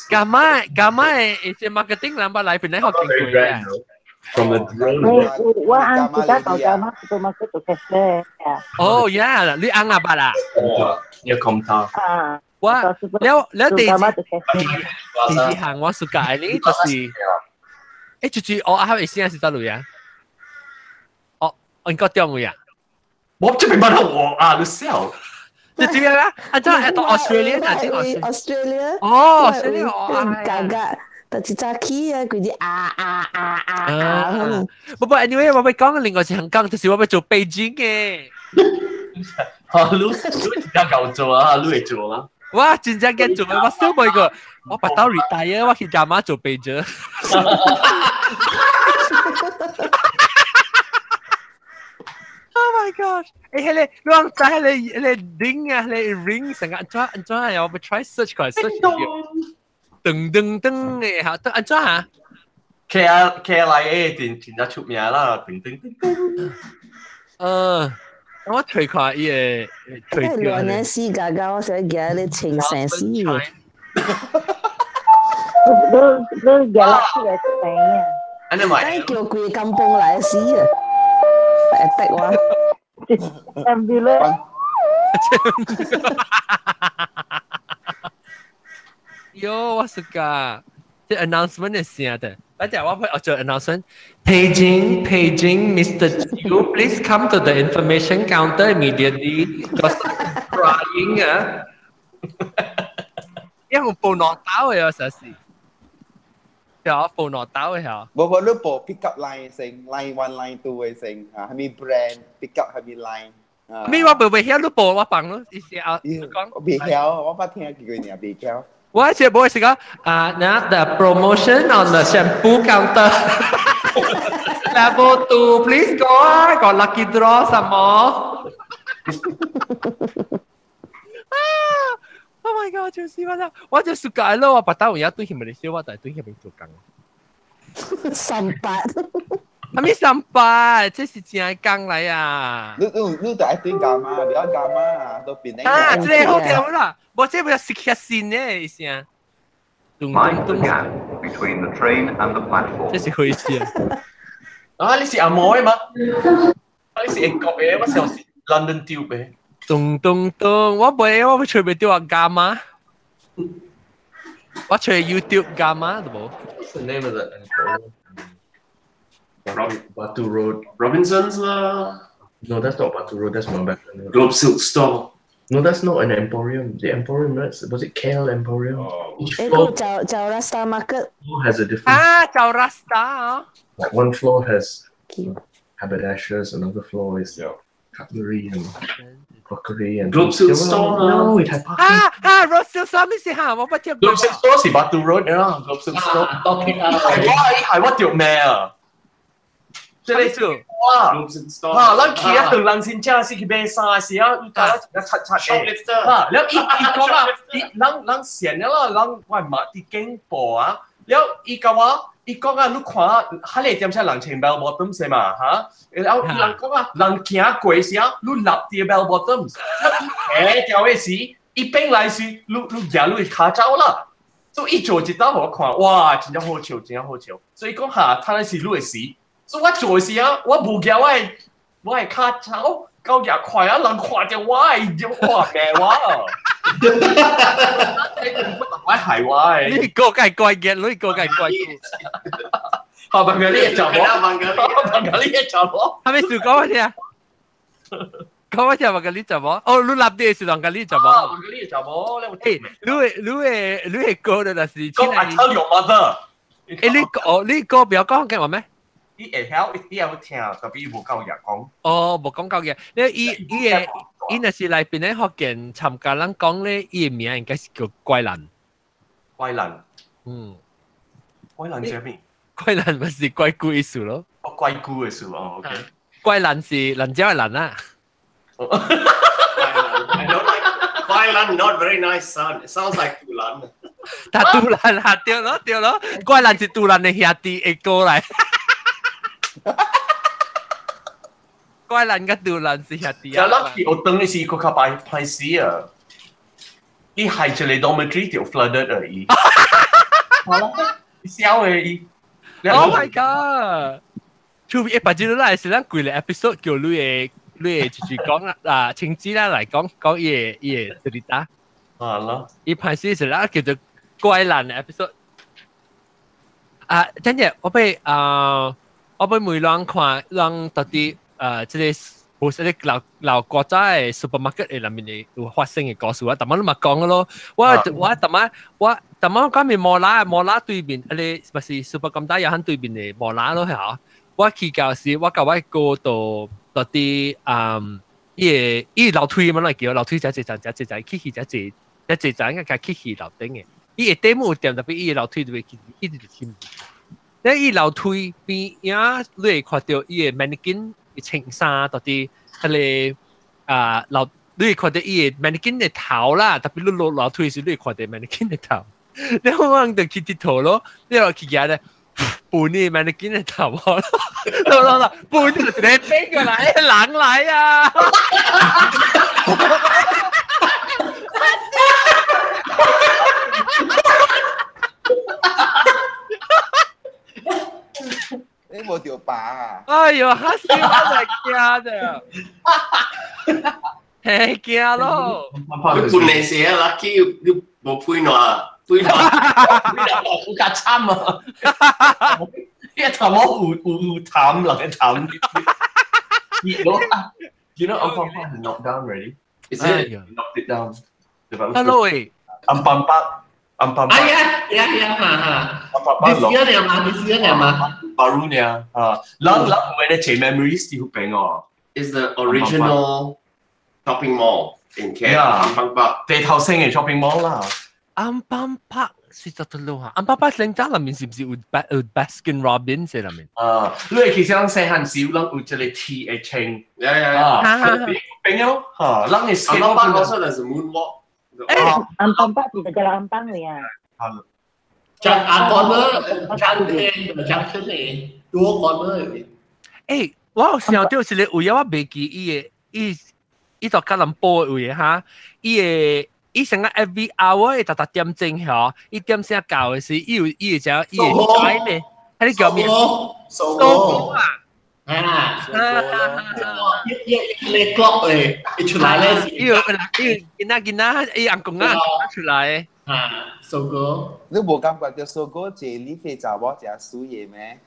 伽馬伽馬的一些 marketing 人捌來檳城學經過嘅。 From the drone。我翁自家到伽馬 supermarket 做 cashier。哦，yeah，你翁阿捌啦？有咁多。啊。我了了第二第二項我暑假呢，就是，誒，就是我阿會先是佗位啊？哦，應該中位啊？我這邊捌我啊，你笑。就這樣啦，啊，這係到 Australia 啊，這 Australia。哦，Australia 哦，嘎嘎。但是早起啊，規日啊啊啊啊啊！不過 anyway，我欲講另外一項講，就是我欲做北京的。哈，你你真正夠做啊，你會做啦。我真正敢做，我小妹個，我拔到 retire，我去加馬做 pager。Oh my god！欸，彼個你講知彼個彼個 ring 啊，彼個 ring 成個按怎按怎啊？我欲 try search 看 search 噔噔噔的嚇，得按怎嚇？K L K L I A 真真正出名啦，噔噔噔噔。我推看伊個推掉。亂的死嘎嘎，我想驚你清生死。你你舉落去會死啊！安尼咪？該叫規個甘榜來死啊！會得我。 Ambulance。喲，我是噶，這 announcement 嘅聲的。等陣我會我做 announcement。Paging, paging, Mr. Chiu, please come to the information counter immediately. Because I'm crying 啊！因為我報攞刀嘅，實是。對啊，報攞刀嘅嚇。無無，你報 pick up line 先，line one line two 嘅先，啊，係咪 brand pick up 係咪 line？咪我未曉你報我放咯，意思啊？講未曉，我捌聽幾個爾未曉。我這無是講啊，那 the promotion on the shampoo counter level 2, please go 啊，got lucky draw 什麼？啊！Oh my god！就是我啦，我就暑假咯，我白刀有一對係咪你燒，我但係對係咪做工？三八，係咪三八？這是真係工嚟啊！你就愛對幹嘛？不要幹嘛？都變啊！這個好聽啦，我這不是食線的意思啊。 Mind the gap between the train and the platform. 這是回事啊！啊，你是阿妹嘛？啊，你是英國嘅，我想是 London Tube 嘅。咚咚咚！我袂，我隨袂到啊伽馬，我隨 YouTube 伽馬都無。 What's the name of the emporium? Batu Road. Robinsons lah. No, that's not Batu Road. That's Mountbatten Road. Globe Silk Store. No, that's not an emporium. The emporium, that's, was it KL Emporium? Each 誒， floor 個就就 Rasta Market。 has a different. 啊，就 Rasta 啊。 Like one floor has haberdashers, another floor is cutlery and crockery and Globe Silk Store lah. No, it had 啊啊，Globe Silk Store 咩事嚇？我不知。 Globe Silk Store 是 Batu Road 啊，Globe Silk Store。係我係我條命啊！即係你哇！啊，咱去啊，當人先正是去買衫時啊，伊家一個擦擦的。啊，了伊伊講啊，伊人人善了啦，人我嘛佇經步啊，了伊甲我。伊講啊，你看啊，彼個點車人穿 bell bottom 是嘛？嚇，然後伊人講啊，人行過時啊，你立佇 bell bottom，伊條的時，伊變來時，你舉你跤走啦。所以伊做一道予我看，哇，真正好笑，真正好笑。所以講嚇，他那是你的事。所以我做時啊，我無舉我的跤走，到舉快啊，人看著我的，就哇罵我。我係我的。你個梗係怪嘅，你個梗係怪。好，問個你會查某，問個你會查某。係咪事講乜嘢？講乜嘢？問個你查某？哦，你立啲是問個你查某。問個你會查某。誒，你會歌的就是。講 I tell your mother。誒，你哦，你歌不要講嘅話咩？伊會曉，伊會聽，特別伊無教育講。哦，無講教育，你伊伊個伊若是來邊咧福建參加，人講咧，伊個名應該是叫怪蘭。怪蘭。嗯。怪蘭是咩？怪蘭咪是怪姑意思咯。哦，怪姑的意思哦，OK。怪蘭是蘭椒的蘭啊。 I don't like 怪蘭 not very nice sound. It sounds like 杜蘭。但杜蘭啊，對咯對咯，怪蘭是杜蘭的兄弟會過來。怪蘭甲杜蘭是兄弟啊！咱去學堂的時，閣較歹歹死啊！伊係一個 dormitory 就 flooded 而已。好啦，笑的伊。 Oh my god！出邊一百幾來是咱規個 episode 叫你的就是講啊，親子啦來講講伊的這裡打。啊啦！伊歹死是咱叫做怪蘭的 episode。啊，真嘅，我被啊。我欲問人看，人到底這個無是個老老國家的 supermarket 的內面的有發生的故事啊，逐擺你嘛講咯。我逐擺我逐擺講面摩拉摩拉對面，啊個不是 super 咁大，也喺對面的摩拉咯嚇。我去到時，我甲我哥到到底伊個伊樓梯嘛，來叫樓梯才一層，才一層起去才一，才一層應該起去樓頂的。伊下底有店，特別伊個樓梯就會一直深。你伊樓梯邊仔，你會看到伊個 mannequin 伊穿衫到底彼個啊樓，你會看到伊個 mannequin 的頭啦，特別你落樓梯時，你會看到 mannequin 的頭。你我人就去佚佗咯，你又去舉咧，半你 mannequin 的頭咯，咯咯，半就一個飛過來，人來啊！你無著拔啊！哎呦，嚇死我！真係驚的。嘿驚咯！佢半你寫啦，lucky 你冇配暖，配暖，好較慘啊！一頭毛有有痰落去痰。熱咯。You know Ampang Park knocked down already? Is it? Knocked it down. Hello 喂。 Ampang Park. Ampang Park. 哎呀呀呀哈哈。 Ampang Park 你試啊嘛？你試啊嘛？ Baru 呢啊，人人有咧前 memories 啲好平哦。 Is the original shopping mall in KL. Ampang Park. 地頭性嘅 shopping mall 啦。 Ampang Park 是在倒路嚇？Ampang Park 領家裏面是唔是有 Baskin Robbins 喺裏面？啊，你其實人細漢時，人有一個鐵的稱。 Yeah. 啊，平咯嚇，人嘅 Ampang Park also there's a moonwalk. Ampang Park 是jalan Ampang 嚟啊。 จังอา corner จังเองจังขึ้นเองตัว corner 誒，我有想到一個位啊，我袂記伊個伊伊就吉隆坡的位哈，伊個伊成個 every hour 會逐逐點鐘吼，伊點聲到的時，伊有伊會只伊會改咩？彼個叫咩？數哥啊！啊！一一一個誒，一出來咧，伊有伊囡仔囡仔，伊阿公啊出來。啊，數哥，你無感覺到數哥坐呢飛查某食水的咩？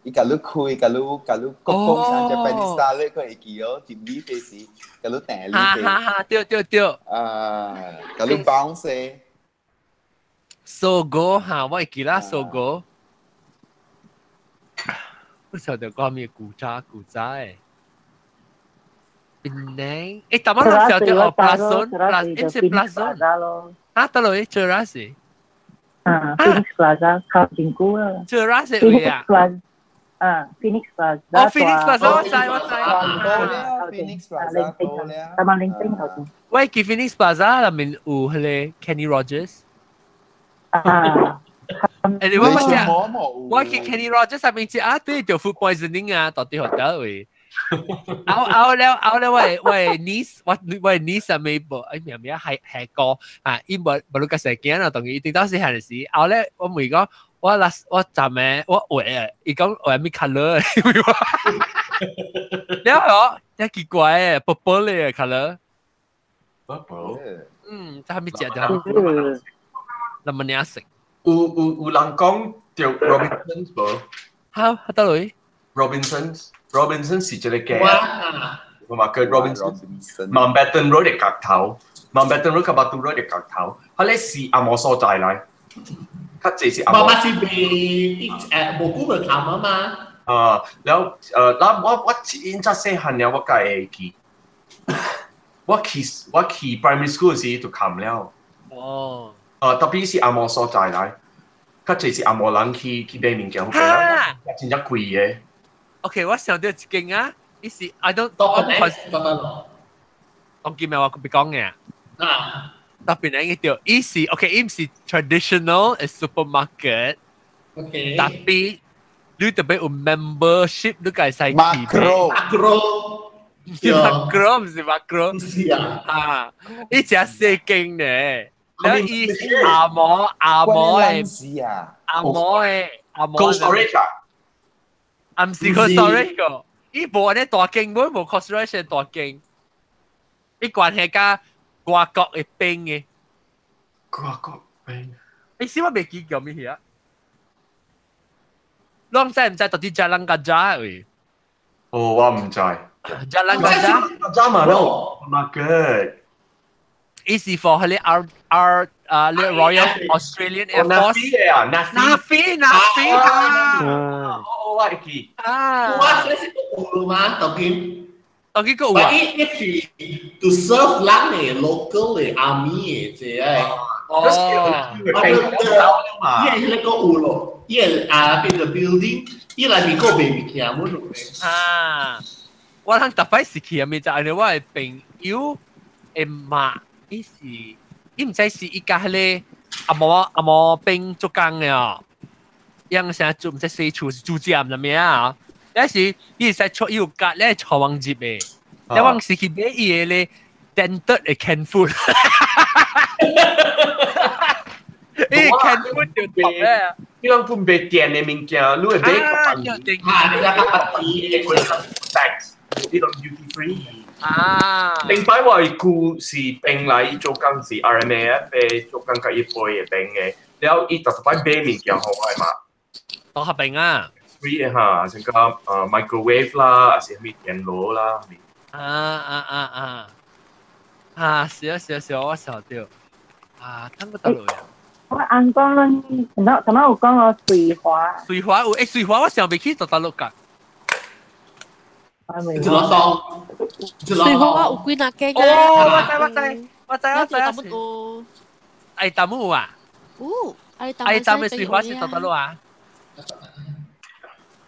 伊共你開，共你共你講講啥只 Japanese style 你閣會記哦，入呢飛時，共你訂呢哈哈哈，對對對。啊，共你 bounce。數哥哈，我會記啦，數哥。我曉得講咩古早古早的。檳城，欸，淡仔咱曉得哦，Plaza，欸，是 Plaza。啊，倒落去 Cheras。啊，Phoenix Plaza 靠近古啊。 Cheras 位啊。啊，Phoenix Plaza。哦，Phoenix Plaza 我知我知。 Phoenix Plaza 到了。大馬零丁頭先。喂，記 Phoenix Plaza 內面有彼個 Kenny Rogers。啊。誒，你我我食，我去 Kenny Rogers 上面食啊，對，就 food poisoning 啊，到底學到位。後後了後了，我 niece 我我 niece 上面無，哎名名係係個啊，伊無無你個細囝啊，當伊頂到細漢時，後咧我問講，我 last 我昨暝我畫誒，伊講畫咩 colour？了後真奇怪誒，purple 嘅 colour。 Purple。嗯，這係咪食就係那麼領食。有有有人講著 Robinsons 無？嚇，倒落去 Robinsons。Robinson 是一個街，我嘛叫 Robinson。Mountbatten Road 的角頭，Mountbatten Road 佮 Batu Road 的角頭，彼个是紅毛所在來，較濟是紅毛。媽媽是賣誒無久咪冚啊嘛。啊，然後咱我我真早細漢了，我才會記。我去 primary school 時就冚了。哦。啊，特別是紅毛所在來，較濟是紅毛人去去買物件，好真正貴的。 OK，我想到一間啊，伊是 I don't 我唔我記咩我別講嘅。啊。特別咧，叫伊是 OK，伊毋是 traditional supermarket。 OK。特別你特別有 membership，你該使去。 Makro。 Makro。毋是 Makro，毋是 Makro。是啊。啊，伊誠細間咧，然後伊是紅毛紅毛的，紅毛的紅毛。 Cold storage 啊？啊，毋是 cold storage 個，伊無按呢大間，無無 cold storage 大間，伊關係佮外國的兵的。外國兵。欸，是我袂記叫咩啊？攏知毋知到底 Jalan Gajah 位？哦，我毋知。 Jalan Gajah。 Gajah 嘛咯，market。伊是 for 彼個 R R 啊，呢 Royal Australian Air Force。 NAAFI 啊，NAAFI NAAFI 啊。哦，我會記。啊。我這是有嗎？當今。當今閣有啊。伊伊是 to serve 咱的 local 的 army 的這個。哦。伊迄個有咯，伊個啊變個 building，伊內面閣賣物件滿有的。啊！我通逐擺是去啊，咪就係我的朋友的媽，伊是伊毋知是伊佮彼個紅毛紅毛兵做工的哦，樣啥做毋知洗厝是主食毋知咩啊？但是伊會使出伊有夾咧坐網入的，你我是去買伊个咧 dented 的 canned food。伊 canned food 就特咧。你攏本賣電的物件，你會買啊，你那個 tax，你攏 duty free。啊！頂擺我姑是兵來做工是 RMAF 嘅，做工甲伊背嘅兵嘅，了伊特特擺買物件予我嘛。當合兵啊！ free 嘅嚇，成個microwave 啦，還是咩電爐啦。啊啊啊啊！啊，是啊是啊是啊，我想到啊，等個得落呀。我按講咱，頭頭有講我水華。水華有，水華我想未去就得落㗎。一落當，水華我有幾若間哦，我知我知，我知我知。大木有。愛大木有啊？有，愛愛大木水華是得落啊？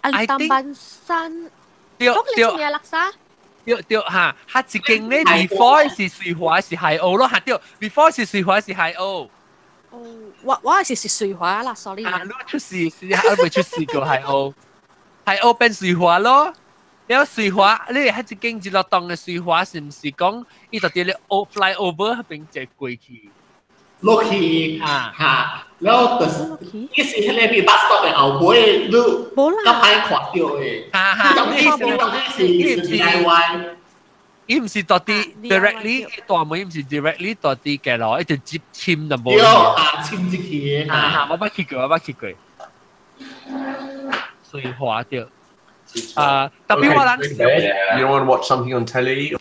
愛淡板山。對對。咩垃圾？對對嚇，佢一間咧 before 是水華是海鷗咯，嚇對，before 是水華是海鷗。哦，我是水華啦，sorry。啊，你出事是啊，未出事過海鷗，海鷗變水華咯。了水華，你喺一間一落檔嘅水華，是毋是講伊就佇咧 fly over 彼邊一過去？落去啊嚇，然後就是伊是迄個比 bus stop 的後尾，你較歹看到的。哈哈，伊是 DIY。伊毋是到底 directly 大門，伊毋是 directly 到底嘅咯，伊就接簽就無。對啊，簽入去。哈哈，我捌去過，我捌去過。水華對。啊，特別我人 You want to watch something on telly？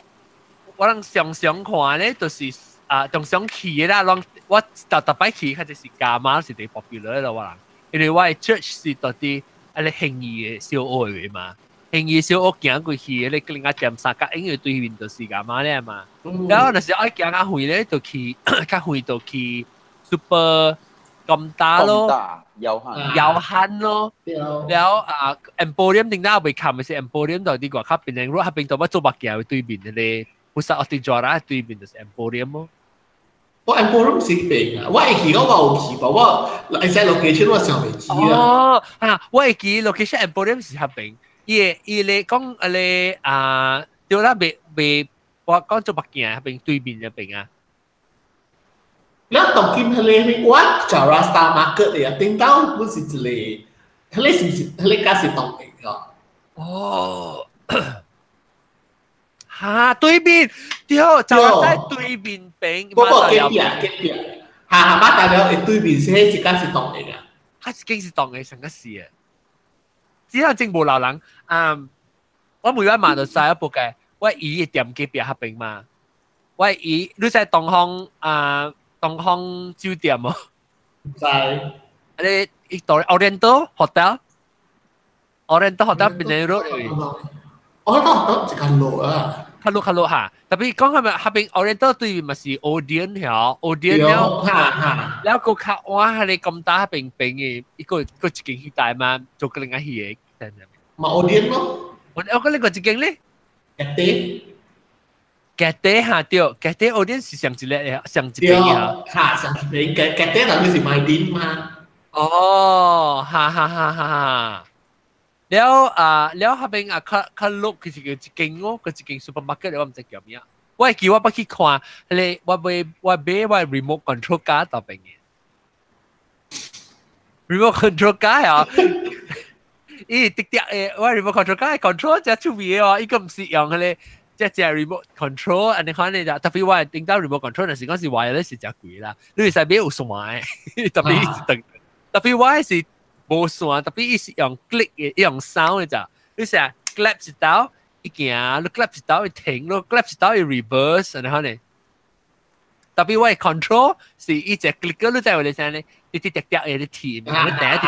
我人常常看咧，就是啊，常常去的啦，攏我特特擺去，較就是加碼是佇 popular 咯，我人，因為我的 church 是到佇啊咧興義的小學的嘛，興義小學行過去，咧另外點三角，因為對面就是加碼咧嘛。然後若是愛行較遠咧，就去較遠就去 super 咁大咯，有限，有限咯。了啊，Emporium 頂到未冚嘅是 Emporium 就佇外口邊，如果邊度乜做目鏡對面嘅咧，不是我佇左啦對面就是 Emporium 咯。我 Emporium 是邊啊？我會記講我有去吧，我會使 location 我想袂記啊。哦，啊，我會記 location Emporium 是合邊，伊伊咧講啊咧啊，對啦，未未我講做目鏡邊對面嘅邊啊。你當今迄個我 Jara Star Market 的啊，頂到本是一個，彼個是毋是彼個敢是當地啊？哦，哈，對面，對，就在對面邊。不過隔壁隔壁，哈哈，馬大了會對面是彼一間是當地啊。佢一間是當地上個是啊，只係真無老人啊！我每晚嘛就知一部嘅，我姨嘅店隔壁合邊嘛，我姨你在東方啊？東方酒店哦，知。你伊到 Oriental Hotel，Oriental Hotel 邊個路？我到一間路啊。較路較路哈，特別講係咪下邊 Oriental 對面咪是 Odeon 曉，Odeon 了，了個較晚係你咁大邊邊嘅，一個個一間戲大嘛，做個另外戲嘅。嘛 Odeon 咯。我我講你個一間咧？吉地。吉地哈對，吉地 Odeon 是上一個上一邊嘅。哈，上一邊吉吉地頭是賣點嘛。哦，哈哈哈哈哈。了啊，了下邊啊，較較落其實叫一間哦，個一間 supermarket 我毋知叫咩。我會記我捌去看，彼個我買我買我 remote control car 到邊嘅。remote control car 啊，伊直直誒，我 remote control car control 真出名哦，伊個毋是用彼個只只 remote control，按呢款呢就特別我頂到 remote control，若是講是 wireless 是誠貴啦，你會使買有線的，特別伊是等，特別我是。無線，特別伊是用 click 嘅，用 sound 嘅咋。你成日 clap 一刀，伊行，你 clap 一刀伊停咯，clap 一刀伊 reverse，然後呢，特別我嘅 control 是伊隻 click，你知有你聲呢？滴滴滴滴嘅你提，你第一滴滴，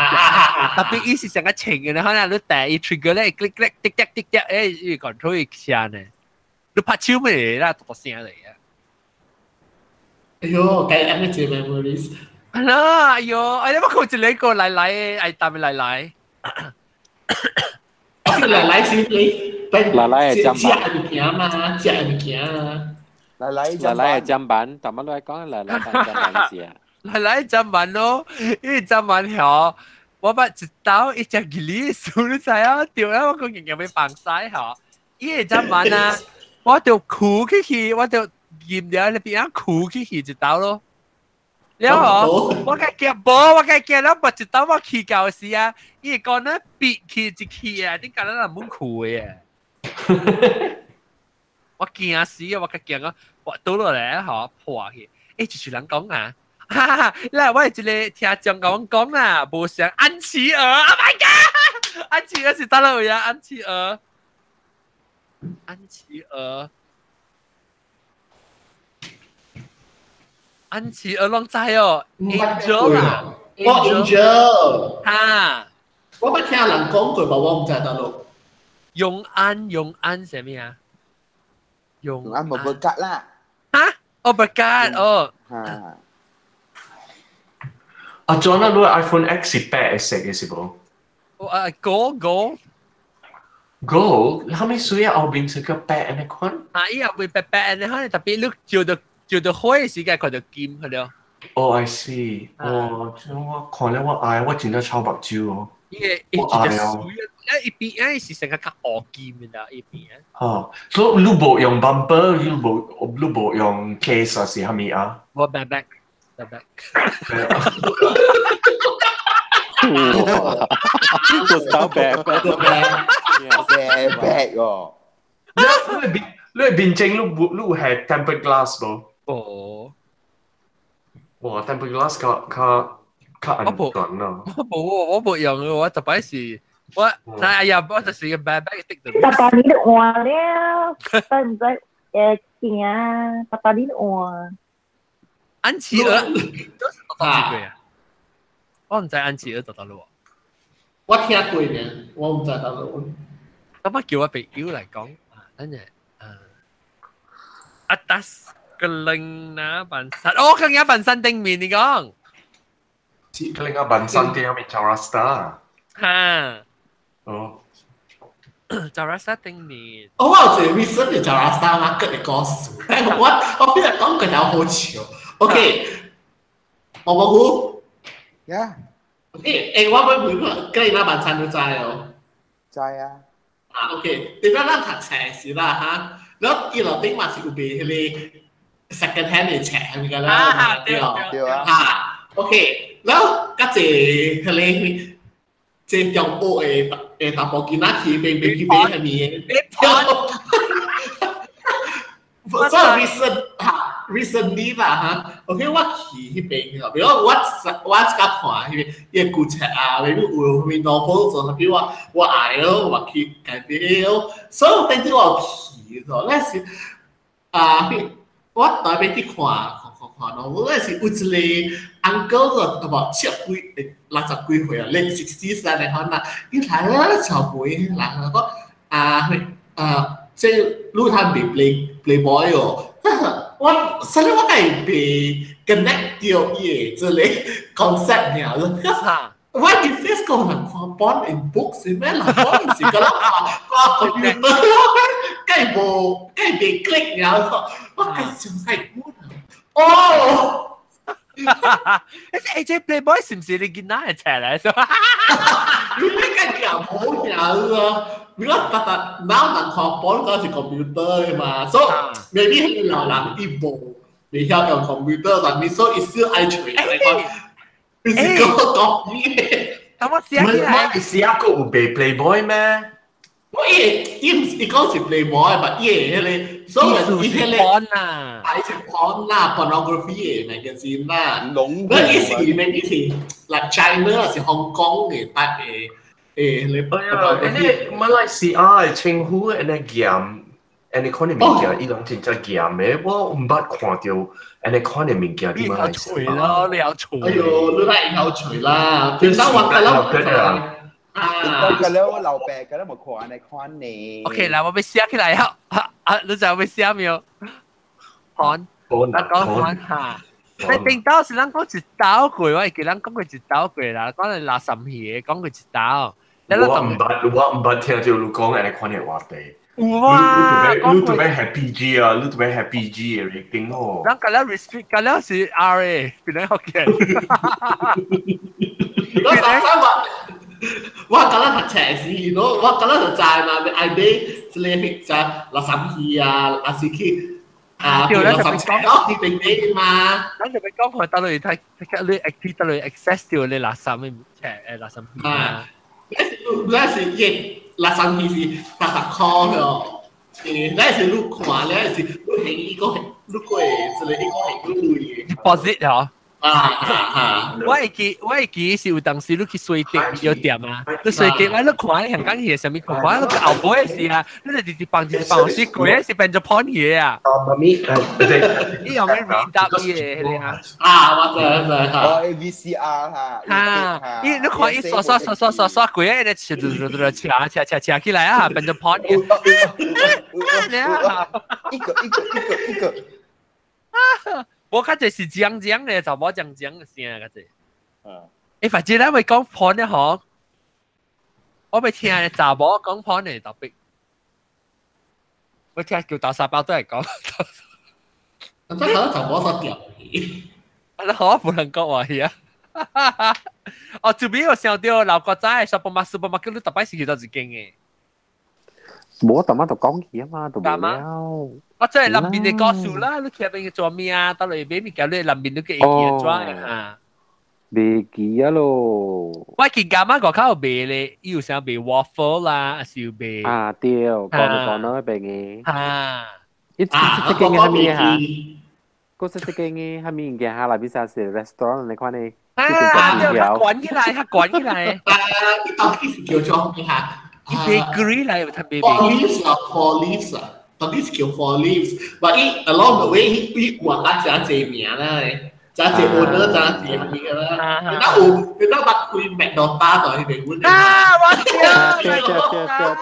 特別伊是成個情嘅，然後呢，你第一 trigger 咧，click click 滴滴滴滴，誒，伊 control 伊聲呢，你拍手咪啦，大聲嚟啊！哎喲，計按呢隻 memories。係啦，哎喲，哎你乜佢一個來來，哎答來來。來來是你，來來係砧板。食物件嘛，食物件啊。來來來來係砧板，但乜都係講來來砧板是啊。來來砧板咯，因為砧板曉，我捌一刀一隻吉利數你知啊？對啦，我講硬硬要放晒嗬，伊個砧板啊，我就苦起去，我就驗了你邊啊苦起去一刀咯。了哦，我該驚無，我該驚了，無一刀我去到時啊，伊講呢變去一去啊，你講咱人冇苦嘅。我驚死啊！我較驚啊！我倒落來吼破去，欸，就是人講啊，哈哈，嗱，我係一個聽眾共阮講啦，無像安琪兒，Oh my god！安琪兒是佗位啊？安琪兒，安琪兒，安琪兒攏知哦，Angel 啦，哦，Angel，哈，我捌聽人講過，但我毋知佗落。永安，永安啥物啊？永安無 Berkat 啦。哈？哦，Berkat 哦。哈。阿 John 啊，你 iPhone X 是白色嘅是無？哦啊，Gold Gold。 Gold，後面水啊後面是個白的款。啊，伊也會白白的，可能特別你照到照到火的時間，看到金去了。哦，I see。哦，我看了我愛，我真正臭目睭哦。伊個伊一隻水啊，伊邊啊是成個較烏金的啦，伊邊啊。哦，所以你無用 bumper，你無用 case 還是啥物啊？我白白白白。個手白白白白哦。你面前你有係 tempered glass 無？哦。哇，tempered glass 較較較安全啊！我無我無用，我特別是我，哎呀，我就是個白白的的。爸爸你都換了，唔使驚，爸爸你都換。安琪兒都是讀到幾歲啊？我毋知安琪兒讀佗落。我聽過呢，我毋知佗落。咁我叫我朋友來講啊，等陣啊，atas kelengah 板山，哦，kelengah 板山頂面你講。 kelengah 板山頂面 Chaurasta。哈。哦。 Chaurasta 頂面。我有一個 recent 嘅 Chaurasta market 嘅故事，我邊日講個有好笑。OK，毛毛菇。 Yeah。 OK，誒，我要問你，kelengah 板山你知哦？知啊。啊，OK，點解咱讀冊時啦哈？然後伊樓頂嘛是有賣彼個 second hand 的冊，係咪個啦？對對啊。哈，OK，然後甲一個彼個這中學的的查埔囡仔去買買去買啥物的？所以 recent 哈 recently 啦哈，OK 我去彼邊，比如我我較看彼個伊個舊冊啊，比如有啥物 novel 做，比如我我愛咯，我去改變咯，所以等陣我去咗，那是啊，我特別去看看看看咯，我那是有一個 uncle 就about 七幾六十幾歲啊，late sixties 啊，你看啦，伊來啦草莓人講啊啊。這你通賣 Playboy 哦，我所以我會袂 connect 到伊的這個 concept 爾。我其實講人看 porn in books 是咩？人 porn 是個人看看 computer，梗無梗袂 click 爾，我計想太久啦。哦。誒，這 Playboy 是唔是你囡仔的冊來？你個又冇有啊？如果特特腦人看 porn 嗰是 computer 嘛，所以 maybe 老人伊無袂曉用 computer，但係所以伊小愛揣來講，伊是講講嘢。等我寫起來。你寫個有賣 Playboy 咩？我伊伊毋是伊講是 Playboy 嘛，伊的彼個，所以伊彼個 porn 啊，係是 porn 啦，pornography 的 magazine 啦。攏那伊是 maybe 是 like China 是香港的搭的誒，你哎呀，馬來西亞的政府按呢嚴，按呢款的物件，伊攏真正嚴的，我毋捌看著按呢款的物件佇馬來西亞。咯，你有除。哎喲，你來有除啦，平時我個了。啊！個了我老爸個了無看呢款呢。 OK，來我欲寫起來啊！啊，你知我欲寫沒有？看，咱講看下。你頂到是咱講一刀過，我會記咱講過一刀過啦，講係垃圾魚，講過一刀。我毋捌，我毋捌聽著你講按呢款的話題。有啊，你特別係 PG 啊，你特別係 PG 的 rating 哦。咱個了 restrict，個了是 R 的，變成福建。我三三我我覺得讀冊時，我我覺得就知嘛，愛買一個就垃圾魚啊，還是去啊，對，垃圾講去邊買嘛。咱就欲講看佗落睇，你 active 佗落 access 到你垃圾的冊誒垃圾魚啊。那是伊垃圾魚是60塊咯。你是你看咧，是你係呢個你過，一個一個係你 deposit 嗬。啊啊啊！我會記是有當時你去水滴藥店啊，你水滴啊，你看香港戲啥物看，看你後尾是啊，你就直直放直直放，是鬼是變做 porn 嘢啊！啊，媽咪，你用咩 read up 嘢嗰啲啊？啊，我知我知嚇。哦，VCR 嚇。嚇！伊你看伊刷刷刷刷刷刷鬼，你切切切切切切切起來啊，變做 porn 嘢。一個一個一個一個。我較濟是講講咧，查某講講嘅聲較濟。欸，反正咱會講 porn 咧吼，我欲聽查某講 porn 嘅特別，我聽叫大沙包都係講。咁真係查某所掉。啊，我不能講話去啊。哦，這邊我想到老國仔supermarket，supermarket 你特擺是去到一間嘅。冇特媽就講起啊嘛，就冇了。我真係南邊嘅故事啦，你去邊做咩啊？到嚟買物件，你南邊你嘅會記怎啊？未記啊咯。我見家媽外口有賣咧，伊有啥賣 waffle 啦，還是有賣？啊對，講就講到邊嘅。啊！一這間嘅係咩嚇？嗰是這間嘅係咩物件嚇？內邊啥是 restaurant 你看呢？啊！對，較關起來，較關起來。啊！到底是叫做咩嚇？ bakery 來有特別。 Four leaves 啊，four leaves 啊，到底是叫 four leaves。But 伊 along the way，伊有啊，真濟名啦，真濟 owner，真濟名啦。你那有，你那捌開麥當勞到彼邊阮。啊！我對對對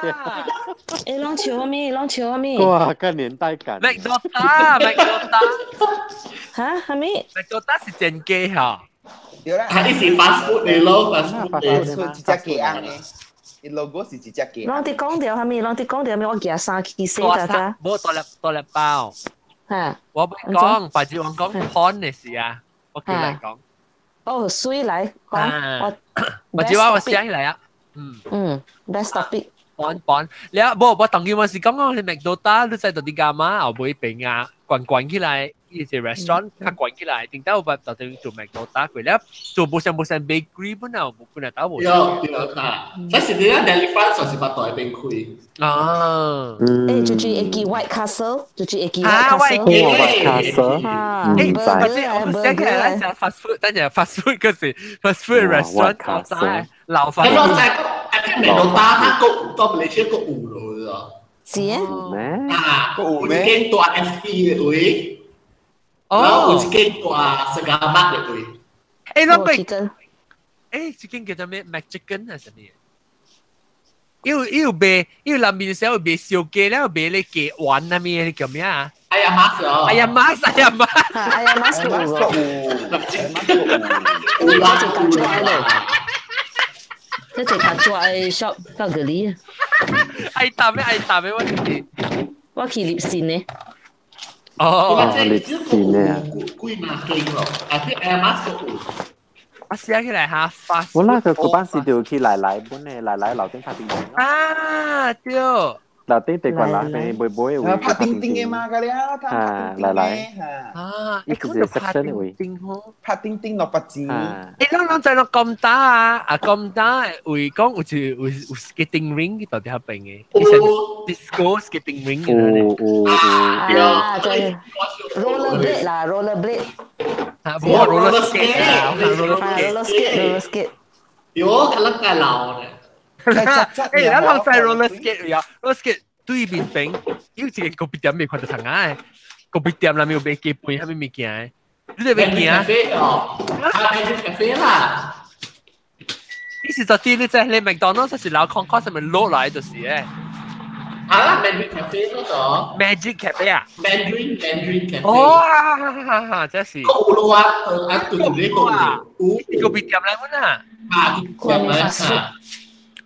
對對。欸，攏笑咩？攏笑咩？哇，個年代感。麥當勞，麥當勞。嚇？係咪？麥當勞是正機嚇。對啦。啊，你是 fast food 嚟咯，fast food 嚟。一隻雞紅嘅。伊 logo 是一隻雞。攏佇講著啥物？攏佇講著啥物？我舉衫去洗咋咋。無大粒大粒包。嚇！我欲講，白子王講 porn 的事啊，我叫來講。哦，水來講，我。白子話我寫起來啊。嗯。嗯，best topic。 porn porn，你啊，無我當今我是講講你麥多達，你在到底幹嘛？後尾邊啊，關關起來，伊隻 restaurant 較關起來，頂到有到底做麥多達過了，做無啥無啥 bakery 本啊，無本來打無。對對啊，這是你啊，Delifrance 是捌台邊開。啊。欸，就是會記 White Castle，就是會記 White Castle。啊，欸，或者我寫起來，咱食 fast food，等陣 fast food 嗰時 fast food restaurant 老飯。我在麥多達，它個到馬來西亞個有咯。是啊。啊，有一間大 SP 的位。然後有一間大食家麥的位。欸，那個，欸，這間叫做咩？McChicken 還是啥物？伊有賣，伊有南面時候有賣燒雞，了有賣咧雞丸那物，叫咩啊？哎呀媽哦！哎呀媽，哎呀媽，哎呀媽有有啦有啦。這一較抓的 shop 到這裡。愛答咩？愛答咩？我去。我去入線呢。哦，入線呢。幾萬間咯，啊啲哎呀媽有。我寫起來哈，發。我那個嗰班時就去奶奶本咧，奶奶樓頂拍叮叮。啊，對。樓頂地關啦，邊妹妹會拍叮叮嘅嘛，個了，啊，奶奶。啊，一直 section 的位。拍叮叮六百錢。欸，咱攏知影金打啊，啊金打為講有一有有 skating ring 到底遐邊嘅，disco skating ring 嘅。有有有。啊，對，roller blade 啦，roller blade。啊，無 roller skate 啦，roller skate，roller skate。有我可能太老咧。欸，咱攏知 roller skate 呀，roller skate 對面邊有一個咖啡店未看到糖仔的，咖啡店內面有賣雞飯，啥物物件的，你得欲行。哦，啊，咖啡啦。你是昨天你在迄個麥當勞，是樓空看上面落來就是誒。啊，Mandarin Cafe 嗰個。 Magic Cafe 啊。 Mandarin Mandarin Cafe。哦，哈哈哈！這是。個有咯啊，啊，對對個有。咖啡店來阮啊。啊，店來啊。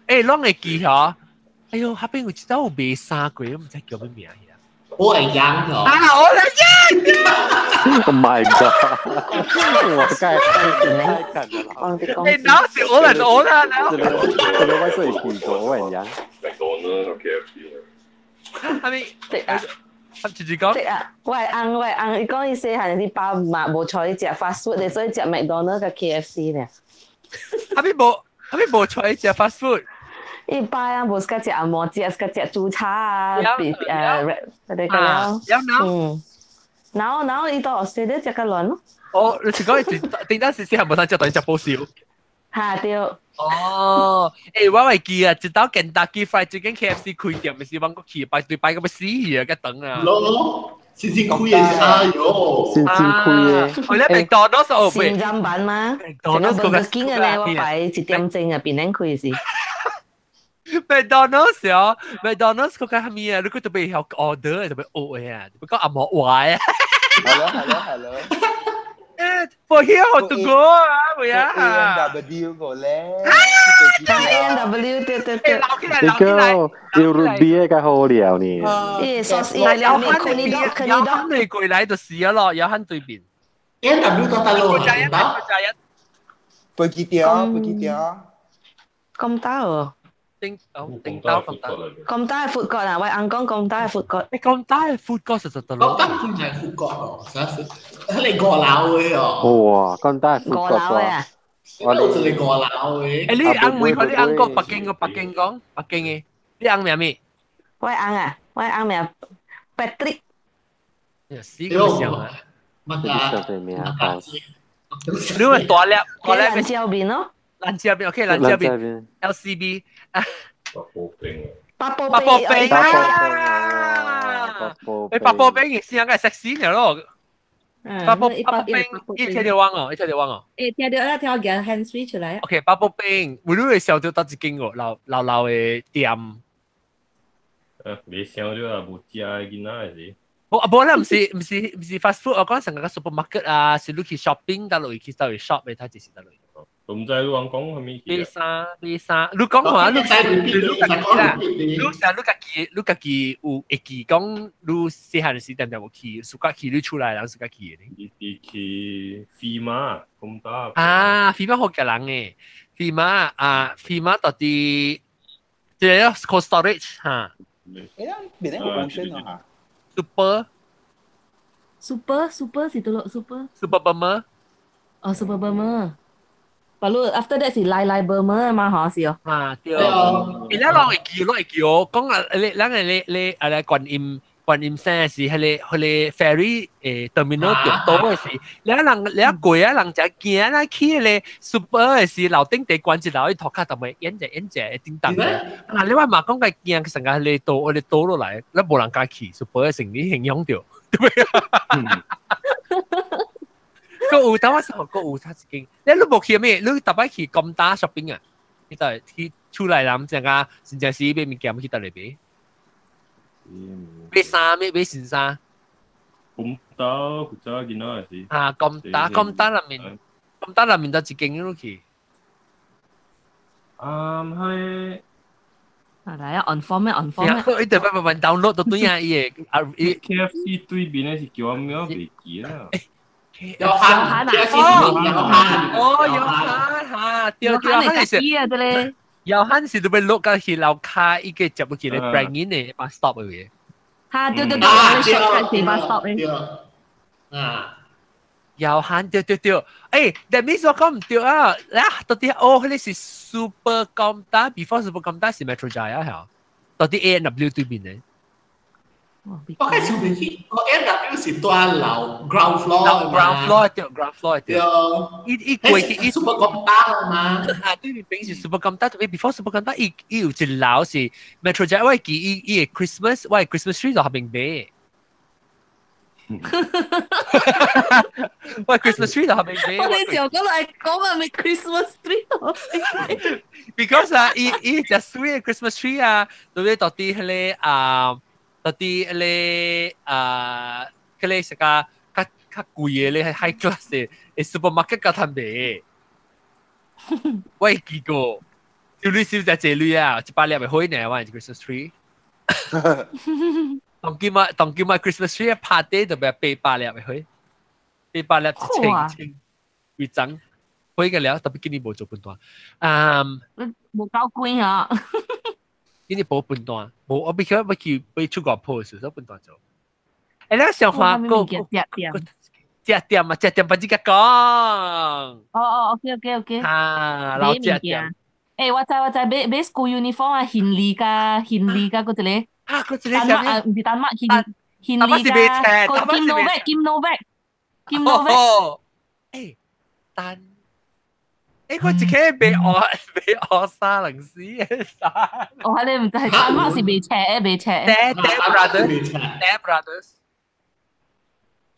欸，攏會記吼。哎喲，彼邊有一道有賣衫過，我毋知叫啥名去啊。我會贏哦。啊，我來贏！Oh my god！我梗係太近啦。欸，那是我來，我來，這個我最記過，我會贏。係咪？對啊。直直講。對啊，我的翁，我的翁，伊講伊細漢時爸媽無帶伊食 fast food 的，所以食麥當勞佮 KFC 呢。係咪無？係咪無帶伊食 fast food？伊擺啊，無是個食紅毛食，是個食豬叉啊，比嗰啲個了。嗯。然後然後伊到 Australia 食較亂咯。哦，你是講伊頂當時時係無通食，當食保燒。嚇對。哦，我會記啊，一道 Kentucky Fried Chicken KFC 開店，是往過去排隊排到欲死啊，個長啊。咯，先先開嘅，哎喲，先先開嘅。我咧麥當勞哦，新站版嗎？成個 Burger King 嘅咧，我排一點鐘啊，邊兩開是。麥當勞哦，麥當勞嗰個係咩啊？你佢特別曉 order，特別學嘅啊，特別講阿莫話啊。係咯係咯係咯。 For here how to go 啊，會啊。 A N W 個咧。 A N W 對對對。撈起來，撈起來。要 Ruby 嘅好料呢。咦，sauce 伊兩面，可你都可你都。你過來就是啊咯，有喺對面。 A N W 到大陸啊？背幾條？背幾條？咁大哦。頂哦，頂到咁大。咁大嘅闊角啊！喂，硬講咁大嘅闊角。你咁大嘅闊角實實得咯。咁大佢係闊角哦，實實你過樓嘅哦。哇，咁大闊角過樓啊！我哋就係過樓嘅。你翁每個你翁講北京個北京講北京嘅，你翁名咩？我翁啊，我翁名 Patrick。死個笑啊！乜啊？你話大粒大粒嘅椒麵咯。蘭椒麵，OK，蘭椒麵，LCB。八寶冰。八寶八寶冰啊！八寶冰嘅聲個 sexy 了咯。八寶八寶冰，伊聽到我哦，伊聽到我哦。聽到啊，聽我夾 hands free 出來。 OK，八寶冰，每日會想到佗一間哦，老老老的店。未想到啊，無食的囡仔是。無啊，無啦，毋是 fast food，我講成個 supermarket 啊，是你去 shopping，到落去到去 shop 的，它就是到落去。我毋知你講講啥物買衫買衫，你講話你你家己啦，你成你家己你家己有會記講，你細漢時定定有去，暑假去你出來，然後暑假去的。伊去飛馬咁大。啊，飛馬好個人誒，飛馬啊，飛馬到底這個 cold storage 哈。邊個 ocean 啊？ Super Super Super 是倒落 Super Super Burma。哦，Super Burma。Lalu after that 是來來 Burma 嘛，嗬是哦。啊對。伊咱攏會記，攏會記哦。講啊，你咱個你你啊來觀音觀音山是彼個 ferry terminal 著倒的時，你人你一過啊，人就行啦去咧 super 的時樓頂地關一樓，伊塗骹特別演者演者叮當。啊，你話嘛講個行成個你倒我哋倒落來，你無人敢去 super 的生意影響著，對不對？個有當我時候個有他一間，你無去咩？你逐擺去金打 shopping 啊？去倒去厝內人正啊，真正是買物件去佗裡買？買衫咩？買新衫？金打古早囡仔是。啊，金打金打內面，金打內面就一間你去。啊，係。啊，來啊，on form 咩？on form 咩？伊特別慢 download 到對啊，伊個啊，伊 KFC 對面的是叫咩？我袂記啦。有限，哦，有限嚇，對對，有限是啊，對咧。有限是都被落到去樓卡，伊個接落去咧 brand in 的 bus stop 嘅。嚇，對對對，我哋是 bus stop 嘅。啊，有限對對對，但 means 我講唔對啊，啊，到底哦，彼個是 Super 金打，before Super 金打是 Metro Jaya 係，到底 A N W 對面嘅。我開始未去，我 N W 是蹛樓 ground floor ground floor 對，ground floor 對。伊伊過去伊 super 金打嘛。啊，對面邊是 super 金打，特別 before super 金打，伊伊有一樓是 Metro Jaya，我記伊伊個 Christmas，我 Christmas tree 就合邊買。喂，Christmas tree 就合邊買。我哋時候講嚟講係咪 Christmas tree？ Because 啊，伊伊隻水 Christmas tree 啊，對不對？到底彼個啊？到底彼個啊，彼個是較較較貴的咧，high class 的，supermarket 較趁賣。我會記過，就你是不是這類啊？100粒會火呢？我 Christmas tree。當今嘛，當今嘛 Christmas tree 拍底就變800粒會火，八百粒一千千幾張，火個了，特別今年無做分段。啊，無夠貴啊！今年無分段，無我欲去欲去欲出國鋪時，所分段做。你想話個食店啊，食店不只個講。哦哦，OK OK OK。啊，老食店。欸，我知我知，買買 school uniform 啊，行李加行李加嗰一個。啊，嗰一個啥物？啊，毋是丹麥，行行李加。金諾威，金諾威，金諾威。欸，丹。欸，我一個被學被學沙能死嘅沙。哦，你毋知丹麥是袂斜，袂斜。 Dad Brothers，Dad Brothers。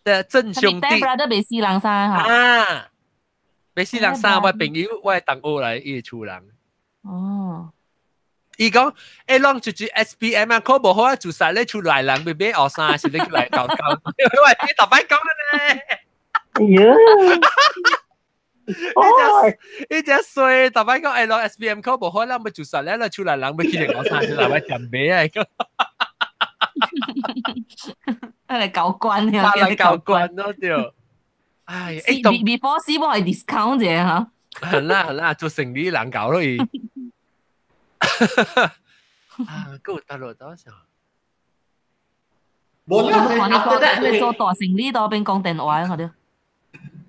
的真兄弟。 Dad Brother 袂死人衫嚇。啊！袂死人衫，我朋友，我同學來，伊厝人。哦。伊講，欸，攏就住 SPM 啊，考無好啊，自殺咧，厝內人欲買學衫，是咧來搞搞。喂，你逐擺講咧。哎呀！伊只衰，逐擺講，欸，攏 SPM 考無好，咱欲自殺咧，咱厝內人欲去學衫，就來我踮買啊。來搞關呀！來搞關咯，對。唉，欸，before 死我係 discount 啫嚇。係啦係啦，做生意難搞咯伊。啊，夠得咯，多少？無啦，你講你做大生意都變講電話我哋。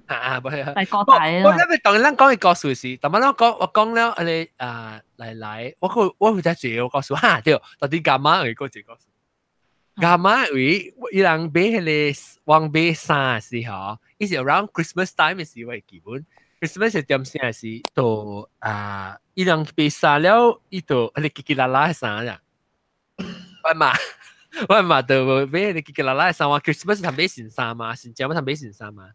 啊，唔係啊，係國大啊。我咧當咱講嘅故事是，但係我講我講了，你啊來來，我個我負責做故事哈對，到底幹嘛會個這個故事？幹嘛會伊人買彼個往買衫時候，伊是 around Christmas time 時我會記本。Christmas 係點先是到啊，伊人買衫了，伊就彼個嘰嘰啦啦衫啦。我嘛，我嘛就買彼個嘰嘰啦啦衫，我 Christmas 通買新衫嘛，新正我通買新衫嘛。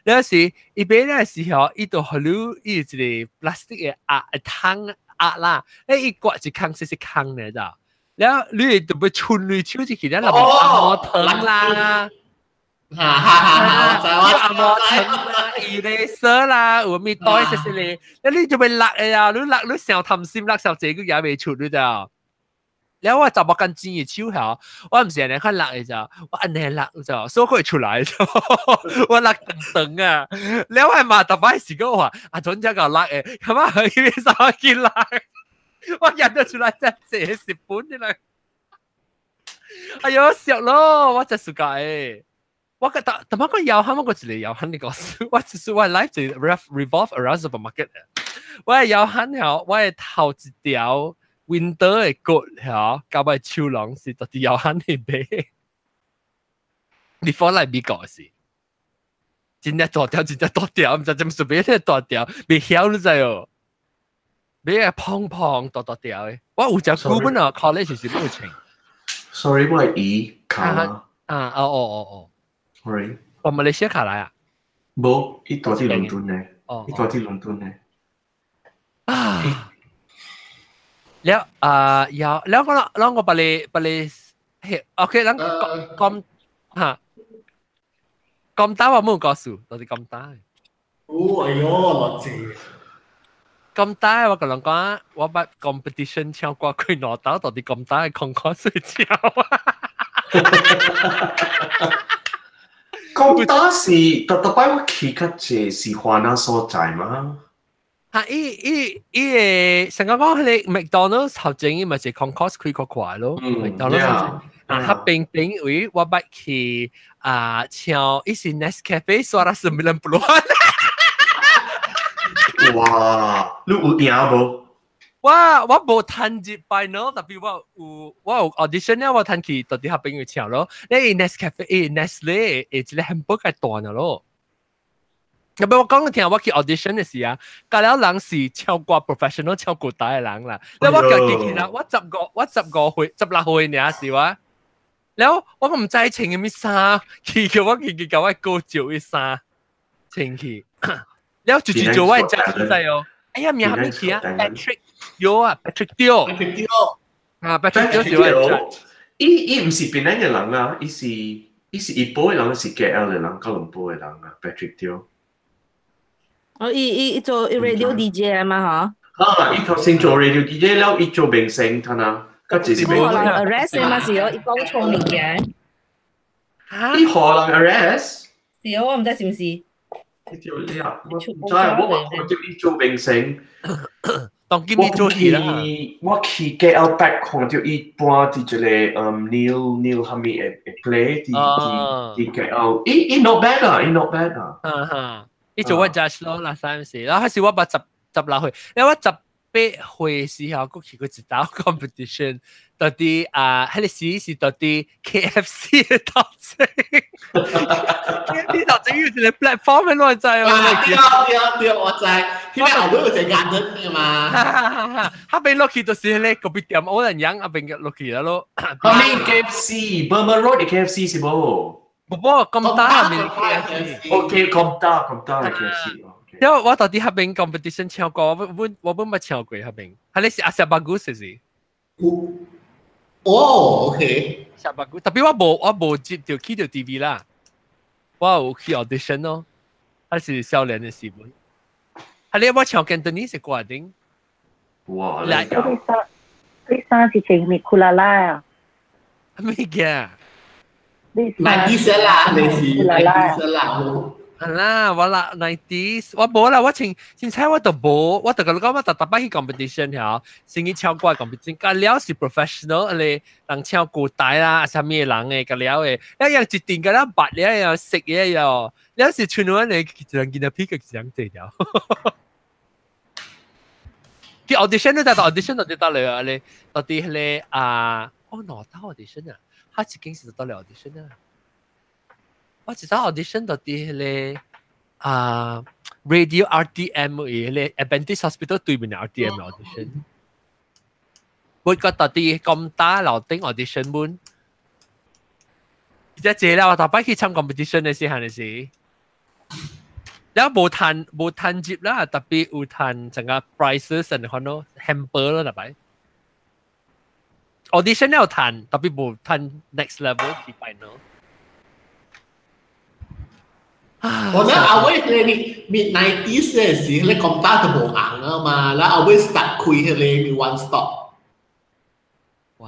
了時伊買了時候，伊就予你伊一個 plastic 的壓湯壓啦，誒伊刮一空細細空咧，知道？了你就欲伸你手入去，了內面紅毛糖啦。哈哈哈！我紅毛糖啦，伊咧色啦，有咪袋細細咧，了你就欲落的啊！你落你傷貪心，落傷濟，佢也袂出，你知道？了我查某干錢的手吼，我毋是按呢款落的咋，我按呢落咋，所以會出來，我落長長啊！了我嘛逐擺是講話，啊總之個落的，咁啊去啥去落，我認得出來真濟日本的啦。哎喲，笑咯，我真暑假的。我覺得，但我講有喊我個一個有喊你講，我就是我 life 就 revolve around supermarket。我有喊了，我頭一條 winter 的骨嚇，甲我手籠是到底有喊你買。before 來美國時，真正大條，真正大條，毋知怎麼隨便大條，袂曉你知哦。買個胖胖大大條的，我有隻股本啊，college 是冇穿。 Sorry，我係姨卡啦。啊哦哦哦哦。 Sorry。我馬來西亞卡來啊？無，伊住佇倫敦呢。哦。伊住佇倫敦呢。啊。了啊，有了我啦，我把你把你，嘿，OK，咱講講嚇，咁大我冇告訴，到底咁大。哦，哎喲，落濟。咁大我共人講，我捌 competition 唱歌開兩刀，到底咁大空空睡覺啊！咁大是，特特擺我去較濟是華納所在嗎？嚇！伊伊伊個成個講彼個麥當勞頭前伊嘛是 concourse 開較快咯，麥當勞頭前啊，較平平位我捌去啊，唱伊是 Nescafe 刷啦90。哇！你有贏無？我我無趁入 final，特別我有我有 audition 了，我趁去到底合朋友唱咯。你 Nescafe 誒 Nestle 誒一個漢堡較大咯。特別我講你聽，我去 audition 的時啊，隔了人是超過 professional 超過大的人啦。了我家己去啦，我十五我15歲16歲爾是我。了我毋知穿啥物衫，去叫我去去共我哥借伊衫穿去。了就是做我食出來哦。哎呀，名啥物去啊？Patrick 有啊，Patrick Teo。 Patrick Teo 啊，Patrick Teo 是我食。伊伊毋是檳城的人啊，伊是伊是怡保的人，是 KL 的人，吉隆坡的人啊，Patrick Teo。哦，伊伊伊做 radio DJ 嘛，嗬？啊，伊頭先做 radio DJ 了，伊做明星，睇下，佢就是明星。予人 arrest 嘛是哦，伊講錯物件。伊予人 arrest？是哦，我毋知是毋是。伊做了，我毋知，我嘛看著伊做明星。當今伊做戲啦。我去 KL back 看著伊搬佇一個嗯 Neil Neil 啥物的 play 佇佇佇 KL，伊伊 not bad 啊，伊 not bad 啊。啊哈。伊做我 judge 咯，那三時，然後還是我捌十十六歲，因為我十歲時候，閣去過一道 competition，到底啊，彼個時是到底 KFC 的頭前，KFC 頭前有一個 platform 的，你知無？啊，對對對，我知，彼個後尾有一個 garden 的嘛。彼邊落去就是彼個咖啡店，我人養啊邊落去啦咯。後面 KFC，Burma Road 的 KFC 是無？無無，咁大面 KFC。 OK，咁大咁大的 KFC。因為我到底彼邊 competition 唱歌，我本捌唱過彼邊。彼個是阿小巴古是是？哦，OK。小巴古，特別我無接到去到 TV 啦，我有去 audition 咯，還是少年的時陣。彼個我唱 Cantonese 歌頂。哇！來，你衫是穿咩庫拉拉啊？咩嘅？ 90 啦，你是90 啦。係啦，我啦 90s，我無啦，我前凊彩我都無，我就共你講，我逐逐擺去 competition 曉，先去唱歌 competition，甲了是 professional，你人唱歌台啦，啥物人的，甲了的，了樣一定甲了捌了又識的又，了是像阮的一人見到屁個一人坐了。去 audition 你就 audition 就得了啊！你到底彼个啊，哦，哪到 audition 啊？他一間是到了 audition 啊。我一早 audition 到佇彼個啊 Radio RTM 嘅彼個 Adventist Hospital 對面嘅 RTM audition。我覺得佇咁大樓頂 audition 本，而家啦，我頭擺去參 competition 嘅時候嘅時，แล้ว無趁無趁接啦，特別有趁成個 prizes 成款咯，hamper 咯，特別。audition 有趁，特別無趁 next level 去 final。我覺得阿威你 mid 90s 嘅時，你咁大就無紅啊嘛，然後阿威 start 開彼個 one stop，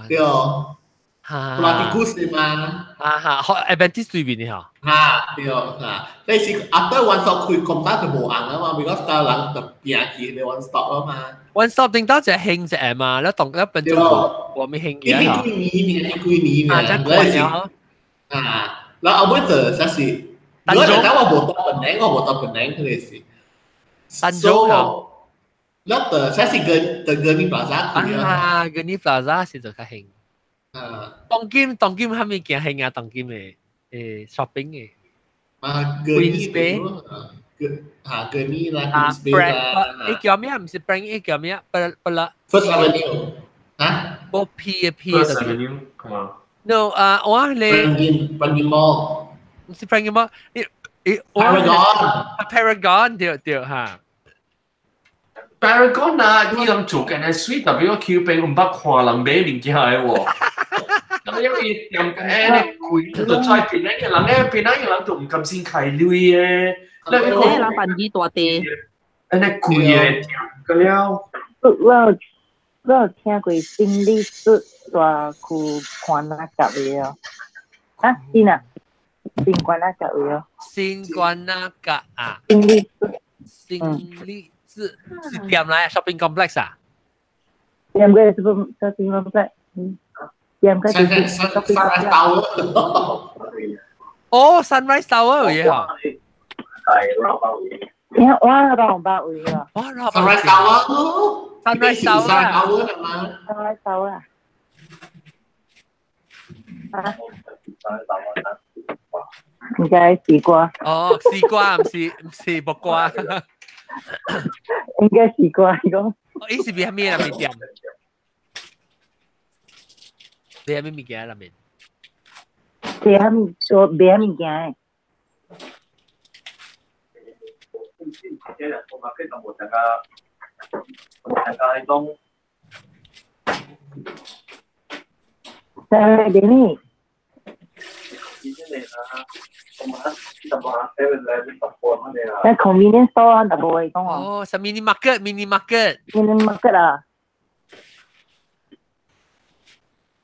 對哦，哈，拉啲故事嘛，啊哈，好 Adventist 對面嘅嚇，哈對哈，你是 after one stop 開咁大就無紅啊嘛，because 大人就變去你 one stop 啊嘛。 one stop 頂到就興隻嘛，你當你變做我未興嘅嚇。幾年，幾年啊，真貴啊！啊，然後後尾就就是。如果你講我無到本領，我無到本領，佢哋是。單咗啊！那就這是跟就 Gurney Plaza 開啊。Gurney Plaza 是就較興。啊。當今當今係咪件興啊？當今的shopping 的。啊，Queens Bay。啊，Gurney 啦，Queens Bay 啦。伊叫咩？毋是 Frank，伊叫咩？不不啦。 First Avenue。啊？無 P 的 P。 First Avenue。 No 啊，我咧。 Frankie Mall。毋是 Frankie Mall，伊伊 Paragon。 Paragon 對對哈。 Paragon 啊，伊人做緊嘅水，特別我 Q 兵毋捌看人買物件的喎。咁因為店嘅貴，就在檳城嘅人咧，檳城嘅人就毋甘心開鐳的。你人辦幾大地？按呢貴的個了。我有聽過新里出大區關那甲位哦。啊，是啊。新關那甲位哦。新關那甲啊。新里新里是是店來 shopping complex 啊？店個是 shopping complex，嗯，店個就是 shopping complex。哦，Sunrise Tower 有嘢嚇。聽我老爸位啊。哇，Sunrise Tower 咯，Sunrise Tower 啊，Sunrise Tower 啊。啊。應該西瓜。哦，西瓜，毋是毋是木瓜。應該西瓜，伊講。伊是賣啥物啦？物店？賣啥物物件啦？面？賣啥物做賣啥物件？在邊呢？在 convenience store 啊，就無會講哦。哦，是 mini market，mini market。 mini market 啊。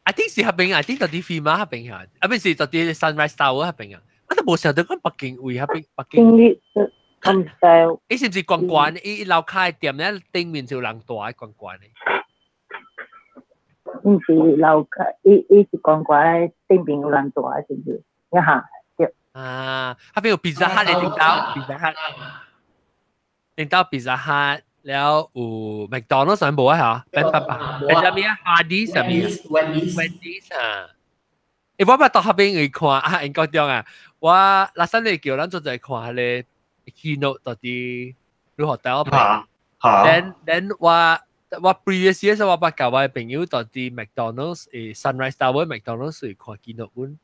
I think 是彼邊，I think 到佇飛馬彼邊嚇，啊，不是到佇 Sunrise Tower 彼邊啊。我都無想到講北京位彼邊，北京。我毋知。伊是毋是懸懸？伊樓跤的店咧，頂面就有人住的懸懸的。毋是樓跤，伊是懸懸頂面有人住，是毋是？呀哈，對。啊，彼邊有 Pizza Hut 的頂頭，Pizza Hut，頂頭 Pizza Hut。了有 McDonald's 上無啊嚇，變爸爸，係啥物啊？Hardee's 啥物？Wendy's Wendy's 啊。欸，我捌到嗰邊去看啊，英國中啊，我那時你叫咱做陣看彼個 keynote 到底如何帶我嚇 Then 我 previous year 我捌共我朋友到佇 McDonald's 誒 Sunrise Tower McDonald's 去看 keynote 本。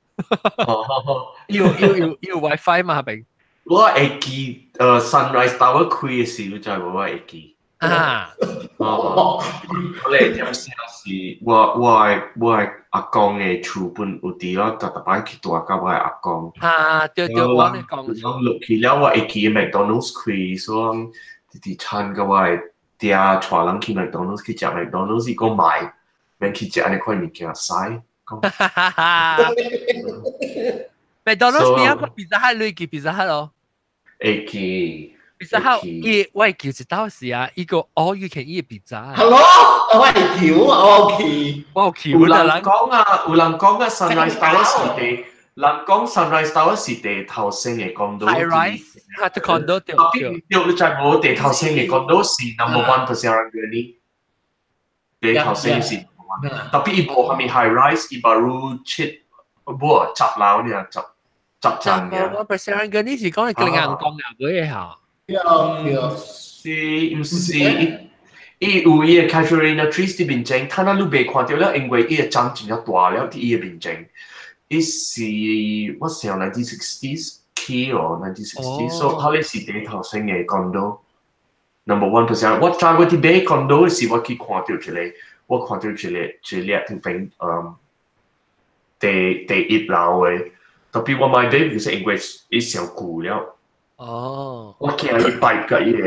有有有有 WiFi 嘛邊？我會記Sunrise Tower 開的時，你知無？我會記。啊！哦，我咧點聲是，我的阿公的厝本有佇咯，逐逐擺去住佮我的阿公。啊，對對，我咧講。我落去了，我會記麥當勞開，所以直直趁佮我的爹帶人去麥當勞去食麥當勞，伊講買，免去食按呢款物件使。麥當勞邊個 Pizza Hut 你記 Pizza Hut 咯？會記。 Pizza Hut 伊我會記一道是啊，伊個 all you can eat pizza。 Hello，我會叫我去，我去。有人講啊，有人講啊，Sunrise Tower 是地，人講 Sunrise Tower 是地頭先的 condo。 High rise，哈，這 condo 對對。對，你知無？地頭先的 condo 是 number one Persiaran Gurney。地頭先是 number one，特別伊無蝦米 high rise，伊 baru 七，無10樓爾，10層爾。我 Persiaran Gurney 是講係硬講硬嗰個嚇。對對。是，毋是？伊有伊的 Casuarina trees 佇面前，睇下你袂看著了，因為伊的欉真正大了，佇伊的面前。伊是我想 1960s 起哦，1960s，所以彼个是第頭先的 condo。Number one percent，我知我佇買 condo 時，我去看著一個，我看著一個一粒佇邊，第一樓的，特別我買買，就是因為伊傷舊了。哦，我驚伊擺佮伊個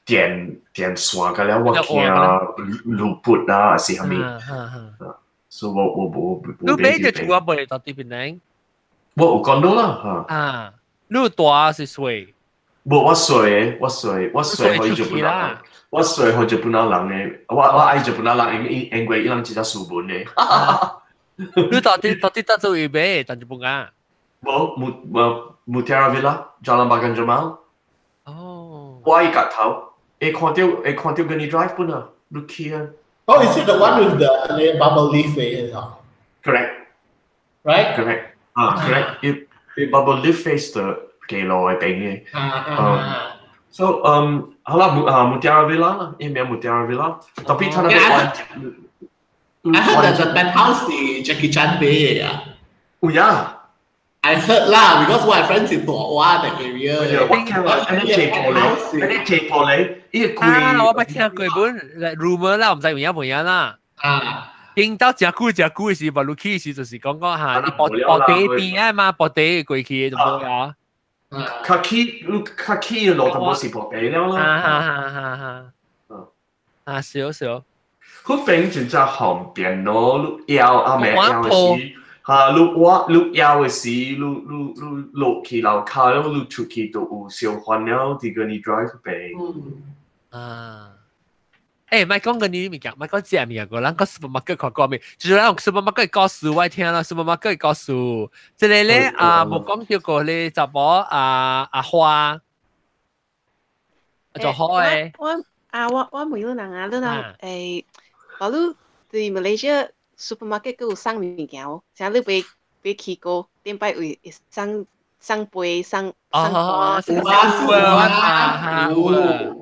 電線個了，我驚路撥啊，還是啥物？所以我無你買隻厝啊，袂到佇邊呢？我有講到啦，嚇。啊，你大是細？無，我細，我細，我細予日本人，我細予日本人的，我愛日本人，因為伊人真正斯文的。你到底佗做位買？但日本啊？無，無 Mutiara Villa, Jalan Bagan Jermal。哦。我一角頭，會看到 Gurney Drive 本啊，你去啊。 Oh, is it the one with the bubble leaf? Correct. Right? Correct. 啊，correct. 伊 bubble leaf face 的幾路的邊嘅。So 好啦，啊 Mutiara Villa 啦，伊名 Mutiara Villa。特別他那邊玩。 I heard that the penthouse 是 Jackie Chan 買的啊。有呀。 I heard 啦，because 我 friend 是大灣的 area。我聽啊，按呢坐過嚟，按呢坐過嚟，伊個貴。我捌聽過本 rumor 啦，毋知有影無影啦。啊。聽到誠久誠久的時，無入去時就是講講嚇，你步步地邊啊嘛，步地過去就無啊。較起，你較起的路就無是步地了啦。啊哈哈哈！啊，少少。彼邊真正方便咯，你枵阿妹枵的時。嚇！你我你枵的時，你落去樓跤了，你出去就有小販了，佇 Gurney Drive 邊。啊！欸，莫講個你物件，莫講食物件個，咱講 supermarket 看過未？就是咱 supermarket 故事我聽啦，supermarket 故事。這個咧啊，無講著過咧查某啊阿花，就好誒。我啊，我問你人啊，你人欸，我你佇 Malaysia supermarket 閣有送物件哦，像你買去過，頂擺會送杯送送花，有啊有啊，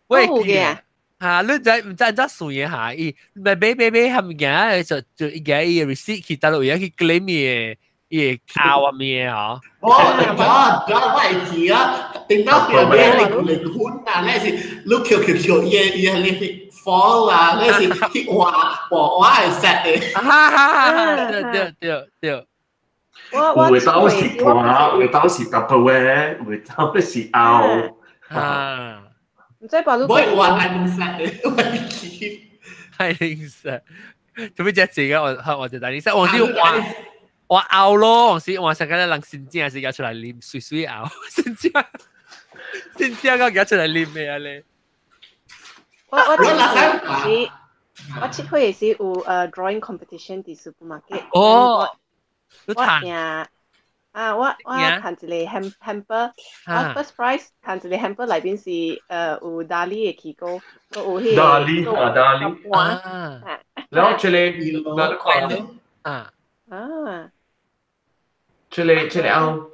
喂，有嘅。嚇！你知毋知按怎算的嚇？伊買買買買含物件，就伊個伊個 receipt 去佗落位去 claim 伊個卡啊咩嚇？哦，我我會記啊，頂到佢買你離婚啊，你是你扣扣扣伊伊你 fall 啊，你是去換換係 set 的。哈哈哈！對對對對。我有的兜是盤，有的兜是 Tupperware，有的兜是凹。啊！毋知把你唔會換係零食的，我會記。係零食，做咩只字嘅？我就大零食，我是換換拗咯，我是換上個人新正是夾出來啉，水水拗，新正新正個夾出來啉的啊咧。我7歲時有drawing competition 佇 supermarket。哦，我贏啊，我趁一個 hamper，我 first prize 趁一個 hamper 內邊是有達利的氣糕，閣有彼個達利啊達利啊，然後這個嗱你看啊啊，這個後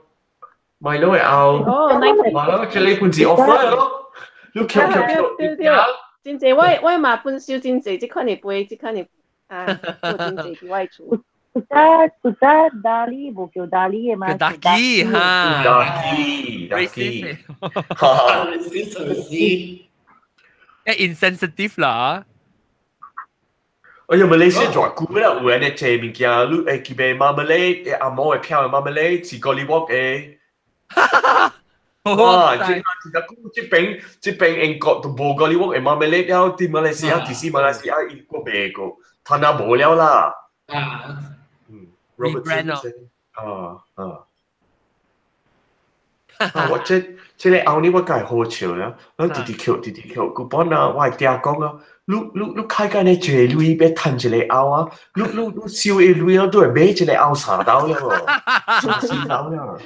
買落的後，哦，買落這個本是 offer 咯，你扣扣扣，對對，真濟我嘛本收真濟這款的杯，這款的啊，有真濟佇我的厝。有早達利無叫達利的嘛，叫達基哈，達基達基，哈哈，是 insensitive 啦。哎呀，馬來西亞偌久啦，有安尼濟物件，你會記買馬來阿毛會票的馬來是高麗沃的。哇！這這個這邊英國都無高麗沃的馬來了，佇馬來西亞，佇馬來西亞伊閣賣過，他那無了啦。啊。嗯，Robertson 啊啊。啊！我這個後年我介好笑啦，我直直扣直直扣，古本啊，我會嗲講啊。你開間咧借鐳欲趁一个後啊，你收伊鐳啊，都會買一個後三刀了喎，四刀了。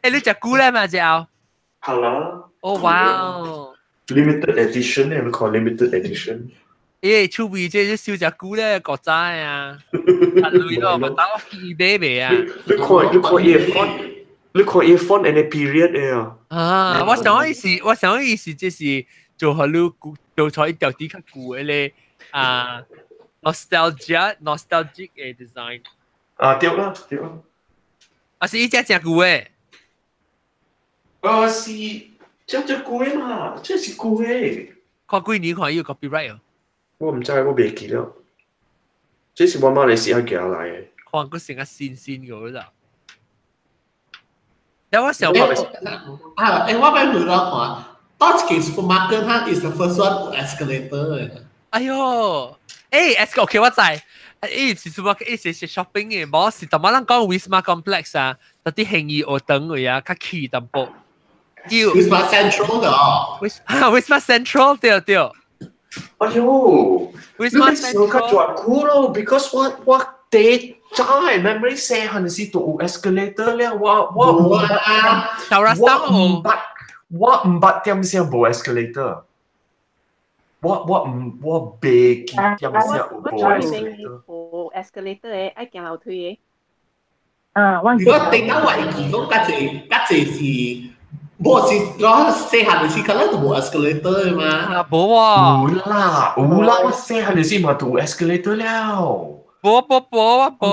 欸，你食久咧嘛？隻後？係啦。哦哇哦！Limited edition 咧，你看 limited edition。欸，厝邊這你收食久咧，國仔啊，趁鐳咯，嘛打我去買袂啊？你看伊 font，你看伊 font 安尼 period 的啊。啊，我想意思這是做予你做出一條啲較舊的咧啊，nostalgia nostalgic 的 design。啊，對啦，對啦。啊，是伊隻誠舊的。啊，是，這隻舊的嘛，這是舊的。看幾年看伊有 copyright 哦。我毋知，我袂記了。這是我馬來西亞寄來的。看閣成個新新個啦。但我想啊，欸，我欲問我看。到一間 supermarket，它 is the first one escalator。哎喲，欸，escalator OK 我知，欸是 supermarket，欸是 shopping 的，無是淡薄咱講 Wisma Complex 啊，特佇興義學堂位啊，較起淡薄。 Wisma Central 的哦。 Wisma Central 對對。哎喲，Wisma Central 較絕久咯，because 我第早的 memory 細漢時就有 escalator 了，我無啊，我毋捌。我毋捌點聲無 escalator，我袂記點聲有無 escalator。無 escalator 的，愛行樓梯的。啊，我如果頂到我會記講，較濟較濟是，無是我細漢時可能都無 escalator 的嘛。啊，無啊。有啦有啦，我細漢時嘛都有 escalator 了。無無無我無，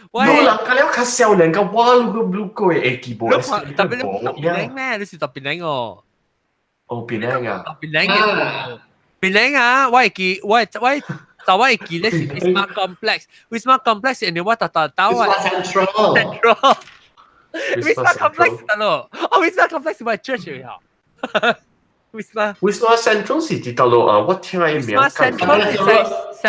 我你人家了較少年，個我你個會記無 escalator 特別你檳城咩？你是檳城哦。哦，檳城啊。檳城嘅，檳城啊！我會記，我就我會記咧是 Wisma Complex，Wisma Complex 因為我特特兜啊。 Wisma Central。 Central。Wisma Complex 得咯，哦，Wisma Complex 我係 church 嘅嗬。Wisma。 Wisma Central 是佇佗落啊？我聽伊名。 Wisma Central 是在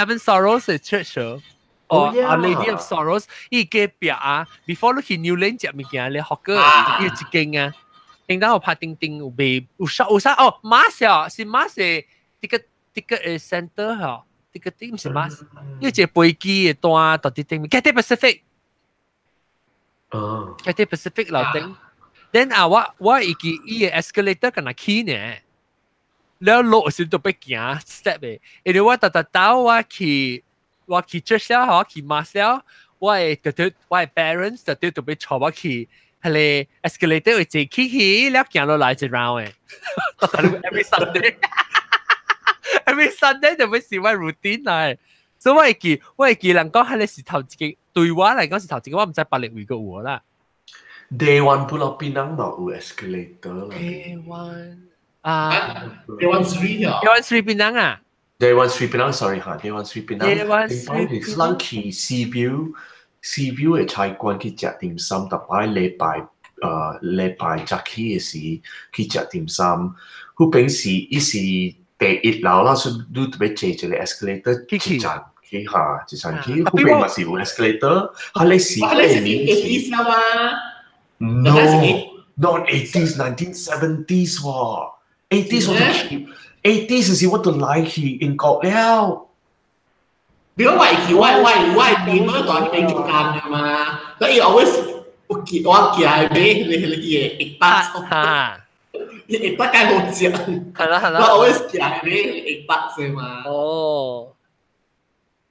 Seven Sorrows 嘅 church 哦。哦，Our Lady of Sorrows，伊隔壁啊，before 你去 New Lane 食物件咧，學過伊一間啊，頂到有拍叮叮有賣有啥有啥哦，馬小是馬是這個 center 嗬，這個頂毋是馬，伊一個飛機的單到佇頂面，Cathay Pacific，哦，Cathay Pacific 樓頂，then 啊我會記伊个 escalator 敢若起呢，了落時就欲行 step 的，因為我逐逐兜我去 church 了，我去 mass 了，我的 parents 就特別帶我去，彼个 escalator 會坐起去，了行落來一 round 的，every Sunday，every Sunday 就欲是我 routine 來，所以我會記人講，彼个是頭一個，對我來講是頭一個，我毋知別个位閣有啦。 Dewan Pulau Pinang 嘛有 escalator 啦。 Dewan 啊，Dewan Sri 啊，Dewan Sri Pinang 啊。 Dewan Sri Pinang sorry 哈，Dewan Sri Pinang。 Dewan Sri Pinang。咱去 Sea View，Sea View 的菜館去食點心，逐擺禮拜早起的時去食點心。彼邊是伊是第一樓啦，所以你特別坐一個 escalator 一層去哈，一層去。彼邊嘛是有 escalator，彼个是彼個是 80s 啦嘛？No，not 80s，1970s 喎，80s 我就去。80s 時我就來去英國了。你講我會記，我我我點樣在彼邊做工的嘛？所以 always 我記我記係咩？你伊會百哈，伊會百介好食。係啦係啦。我 always 記係咩？會百啫嘛。哦，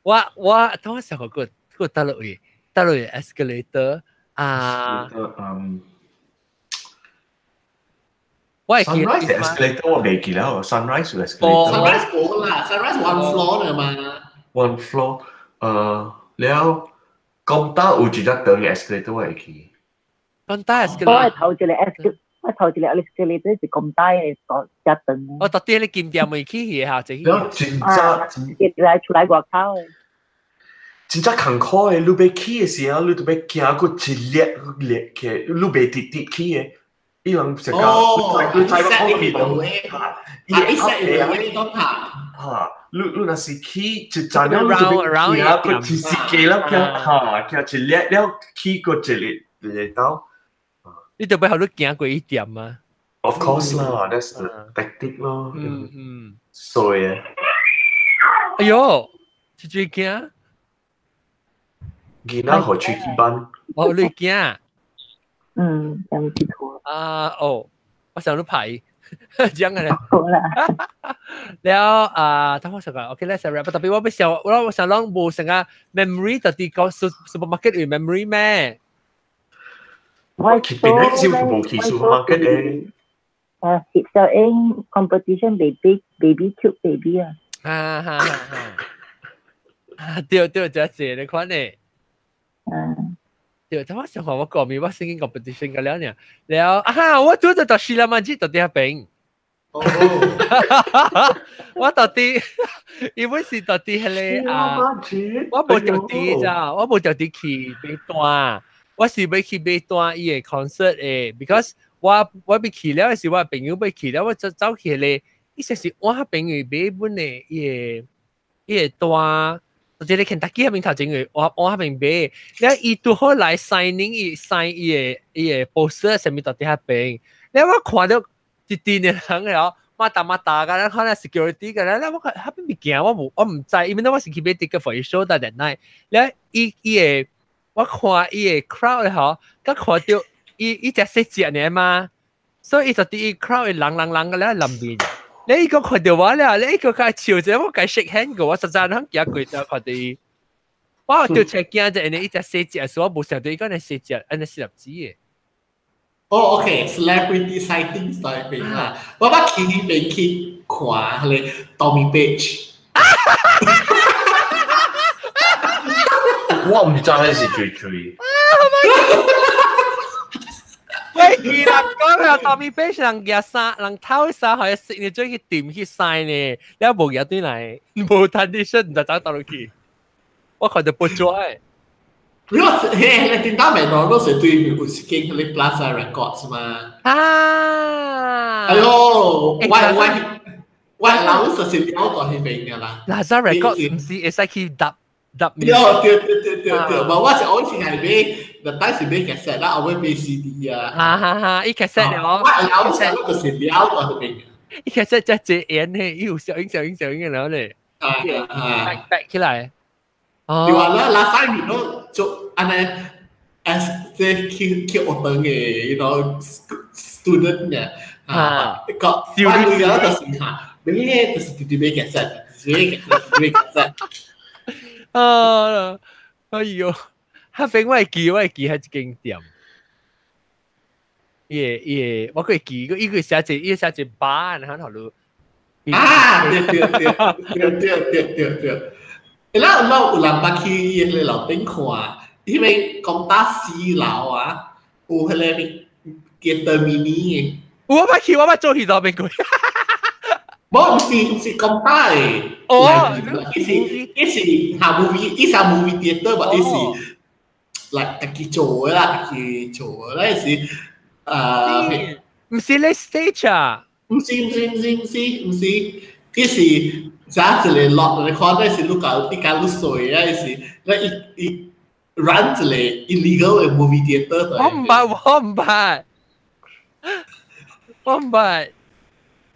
我當時個個搭落去，搭落去 escalator 啊。我係記 Sunrise escalator 我未記了，Sunrise escalator。 Sunrise 冇啦，Sunrise one floor 嚟嘛。 One floor，了咁大有一隻長嘅 escalator 我會記。咁大我 escalator，係頭一個 escalator，我頭一個 escalator 是咁大嘅個一層。我特啲你金店未去去下，就去。了真正真來出來外口嘅。真正艱苦嘅，你欲起嘅時候，你就欲行過一列列起，你袂直直起嘅。伊人成個，你知我講到位，啊，伊 set 到位講下。嚇，你若是起一層了，你就欲行過一時間了，行嚇行一列了，起過一個一個兜。你就欲予你行過一點啊？Of course 啦，that's the tactic 咯。嗯嗯。所以。哎喲，這最驚。囡仔予喙齒班。哦，你驚？嗯，這樣子拖。啊哦，我想你排，這樣嘅咧。好啦。了啊，等我想講，OK，let's wrap。特別我欲想，我想講無成個 memory 特別講 supermarket 有 memory 咩？我去邊咧？少無去 supermarket 誒。誒，小英 competition baby baby cute baby 啊。啊哈哈！啊對對，這是你看呢。嗯。對，但我想話我講咪我 singing competition 個了呢，了啊，我拄就到西拉曼吉到啲邊。我到底，伊本是到底彼個啊，我無著佇咋，我無著佇去買單，我是欲去買單伊個 concert 的，because 我欲去了時，我朋友欲去了，我就走去彼個，伊說是我朋友買阮的伊個單。這個肯德基彼邊頭前個，我彼邊買，了伊拄好來 signing 伊 sign 伊個 poster 啥物到佇彼邊，了我看著一陣的人了，馬達馬達個，看咧 security 個，了我看彼邊物件我無我毋知，因為我是去買 ticket for 伊 show that night，了伊伊個我看伊個 crowd 吼，佮看著伊伊只細隻爾嘛，所以伊就佇伊 crowd 人人人個了內面。你個看著我了，你個較笑者，我共 shake hand 過，我實在通行過就看著伊。我就出驚者，因為伊只細隻，所以我無想著伊講係細隻，按呢細粒子的。哦，OK，celebrity sightings 在邊啦。我捌去彼邊去看彼個 Tommy Page。我毋知彼是最最。喂，伊人講啊，Tommy Page 人舉衫，人偷衫，予伊食呢，做去掂去曬呢，了無舉轉來，無 tradition 毋知走佗落去。我看著不做誒。你話嘿，你叮當麥當勞是對面有一間彼個 Plaza Records 嘛？啊！哎喲，我老實是了到彼邊嘅啦。 Plaza Records 毋是會使去搭搭？對對對對對對，無我是我是係買，特擺是買 cassette 啦，後尾買 CD 啊。哈哈哈！伊 cassette 了。我老實就是了到彼邊。伊 cassette 遮濟煙呢，伊有小影小影小影了咧。啊啊！back back 起來。你話啦，拉西面都做按呢，as 即去去學堂嘅，student 嘅，啊，個我女嘅就是嚇，咩就是直直買 cassette，直直買 cassette，買 cassette。啊，哎喲，彼邊我會記彼一間店。伊個伊個，我閣會記，伊閣寫一伊寫一把，然後予你。啊，對對對對對對對對。咱有人捌去彼個樓頂看，彼邊講搭四樓啊，有彼個 theatre mini 的。我捌去，我捌做戲都邊過。無，毋是講搭的。哦，伊是下 movie，伊是 movie theatre 嘛，伊是來家己做的啦，家己做的，咱是毋是咧 stage 啊？毋是毋是毋是毋是毋是，伊是。啥一個落來看，那是你搞你搞你水啊，是那伊伊 run 一個 illegal 的 movie theater。我毋捌，我毋捌，我毋捌。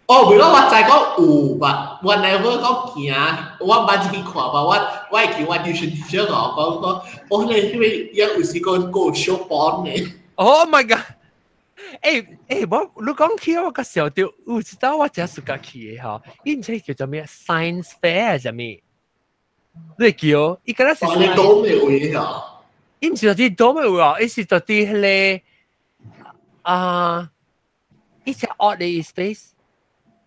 哦，如果我知講有吧，我 never 講行，我捌去看吧，我會記我 tuition teacher 我講講，我你因為有時講個小幫嘅。 Oh my god！我你講起我個時候就有一道我真暑假去的吼，伊毋知叫做咩 Science Fair 啥物？你會記哦？伊敢若是哦，你都未位啊？伊毋是佇都未位哦，伊是佇彼個啊，伊是 odd 的 space，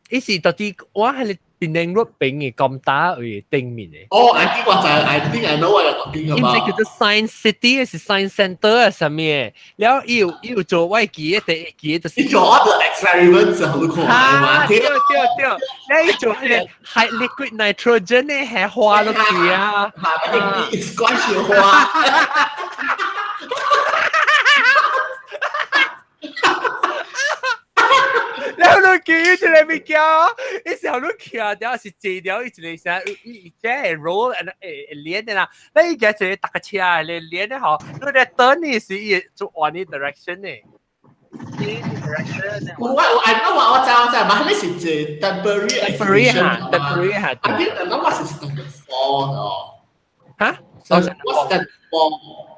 伊是佇我彼個檳城路邊的金打位頂面的。哦，I think 我知，I think I know 我有講邊個嘛。伊毋是叫做 Science City，還是 Science Center 啊？啥物的？了伊有做我會記得第一記就是。伊做我的 experiment 就好看嘛。對對對，了伊做彼個 high liquid nitrogen 的係花落去啊。嚇，那個關雪花。了你記一個物件，伊時候你徛掉是坐掉，伊一個啥，伊這會 roll 會連的啦。你伊個一個搭個車咧連的吼，你咧等你是伊做換你 direction 的。我 I know 我知我知，嘛，你是一 temporary temporary 哈，temporary 哈。 I think 那我是 standard four 哦。哈？我 standard four。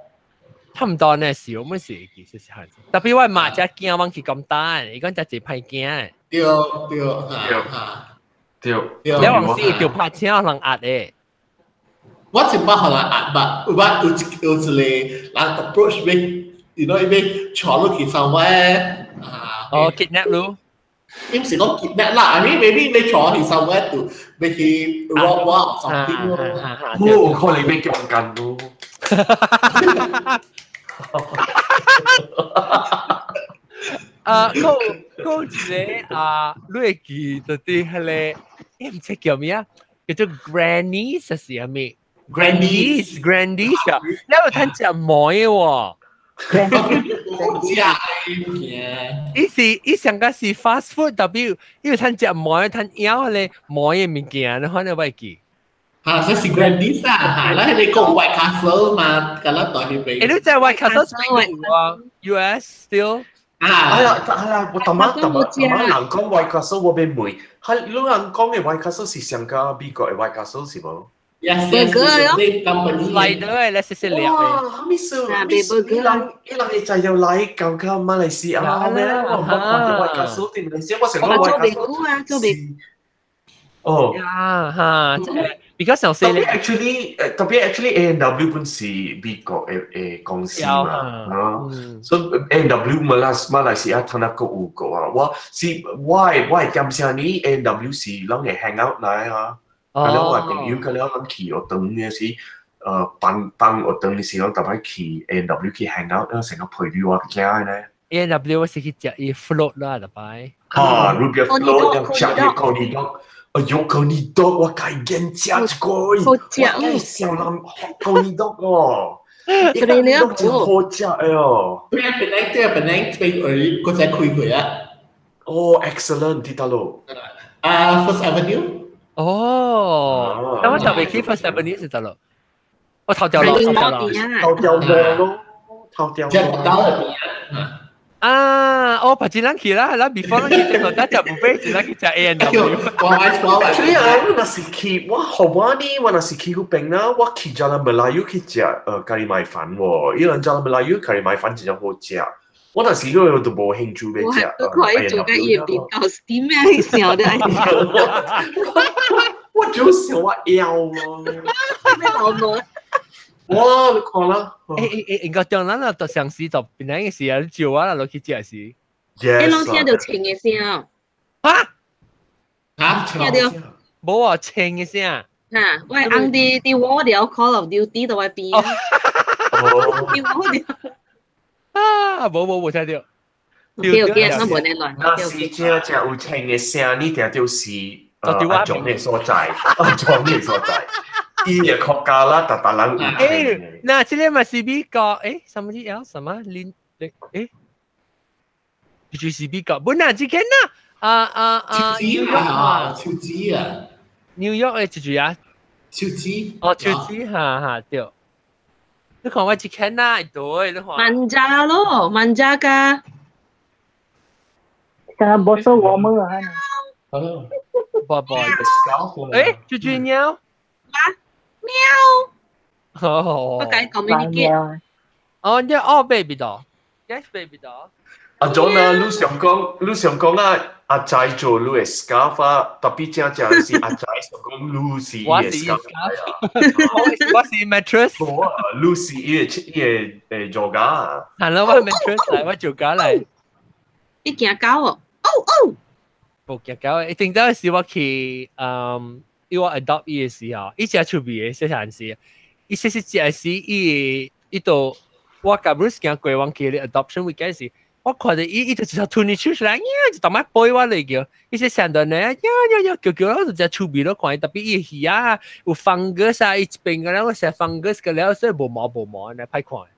差唔多呢時，我們是其實是係，特別我媽只驚往去咁大，伊講只一歹驚。對對嚇對。你往時就拍車人壓的。我一捌予人壓吧，有捌有一個人 approach me，you know 伊欲帶你去 somewhere 啊。哦，kidnap 你？伊毋是講 kidnap 啦，I mean maybe 欲帶去 somewhere to 欲去 rob 我 something 咯。冇可能欲強姦咯。啊，講一個啊，你會記得佇彼個，伊毋知叫咩啊？叫做 Granny 是啥物？Grandies Grandies 啊，你有趁食糜喎？食伊是伊上個是 fast food，特別伊有趁食糜，趁枵彼個糜的物件，你可能會記。嚇，這是 Grandies 啊，嚇，咱彼個講 White Castle 嘛，敢若在彼邊。欸，你知 White Castle 是邊個啊？US still？啊！哎呀，哎呀，我淡仔淡仔淡仔人講 White Castle，我欲問，係你人講的 White Castle 是上加美國的 White Castle 是無？ Yes, yes, yes, company。嚟到的，你食食粒的。哇！啥物事？啥物事？伊人伊人會知要來到到馬來西亞咩？我毋捌看著 White Castle 佇馬來西亞，我想講 White Castle 啊，做袂哦。啊哈，比較詳細咧。Actually，特別 actually A&W 本是美國的公司嘛，啊，所以 A&W 馬來西亞通那個有個啊，我是我的點聲呢 A&W 是攏會 hang out 來啊，咁了我朋友，咁了咱去學堂嘅時，放學堂嘅時候，特別去 A&W 去 hang out，成個陪住我行咧。 A&W 我是去食伊 float 啦，特別。啊，root beer float，食伊 coney dog。哎喲，coney dog 我該見食一個，我該小人 coney dog 哦，伊 coney dog 真好食的哦。對啊，本來對啊，本來被兒閣再開過啊。哦，excellent，佇佗落？啊，First Avenue。哦，但我特別去 First Avenue 是佗落？我頭掉落，頭掉落，頭掉落咯，頭掉落。啊！我白一人去啦，咱 before 咱去這個，咱食buffet，一人去食 A&W。所以啊，我若是去，我予我呢，我若是去彼邊啦，我去 Jalan Melayu 去食咖喱米粉喎，伊人 Jalan Melayu 咖喱米粉真正好食。我若是個都無興趣欲食。我看伊做甲伊的頻道是點樣想的？我就想我枵咯。咩老母？哇！你看啦，欸，應該當咱啦，到上時就邊個時啊，你招我啦落去食時。你攏聽著銃的聲。哈？嚇？聽著？無啊，銃的聲。嚇！我的翁佇我了 Call of Duty 佇我邊。佇我了。啊！無無無聽著。對對，我無咧亂。若是真正有銃的聲，你定著是阿總的所在，阿總的所在。伊個國家啦，逐逐人有欸，那這個嘛是美國，欸，什麼叫什麼林？欸，就是美國，本來這間啦，啊啊啊，紐約啊，手指啊，紐約的一句啊，手指，哦，手指，哈哈對。你看我這間啦，對，你看。萬家咯，萬家噶。像個 bottle warmer 啊。好。拜拜。誒，豬豬喵。啊，喵。哦。我解 communicate。哦，你哦，baby doll。Yes, baby doll。阿 John 啊，你想講，你想講啊，阿仔做你的 scarf 啊，tapi 正正是阿仔想講你是伊的 scarf 我是 mattress。無啊，你是伊的伊的誒瑜伽啊。係啦，我 mattress 嚟，我做家嚟。你驚狗哦？哦哦。無驚狗，一定當時我去，嗯，伊我 adopt 伊的時候，伊食出味的細漢時，伊細細隻時，伊伊都我共 Bruce 行過往去 adoption weekend 時。我看到伊，伊就直頭吞入手出來，呀，就逐擺背我嚟叫，伊說上到呢，呀呀呀，叫叫，我就只趣味咯，看伊 tapi 伊魚啊，有 fungus 啊，伊一邊個咧，我食 fungus 個了，所以無毛無毛，呢歹看，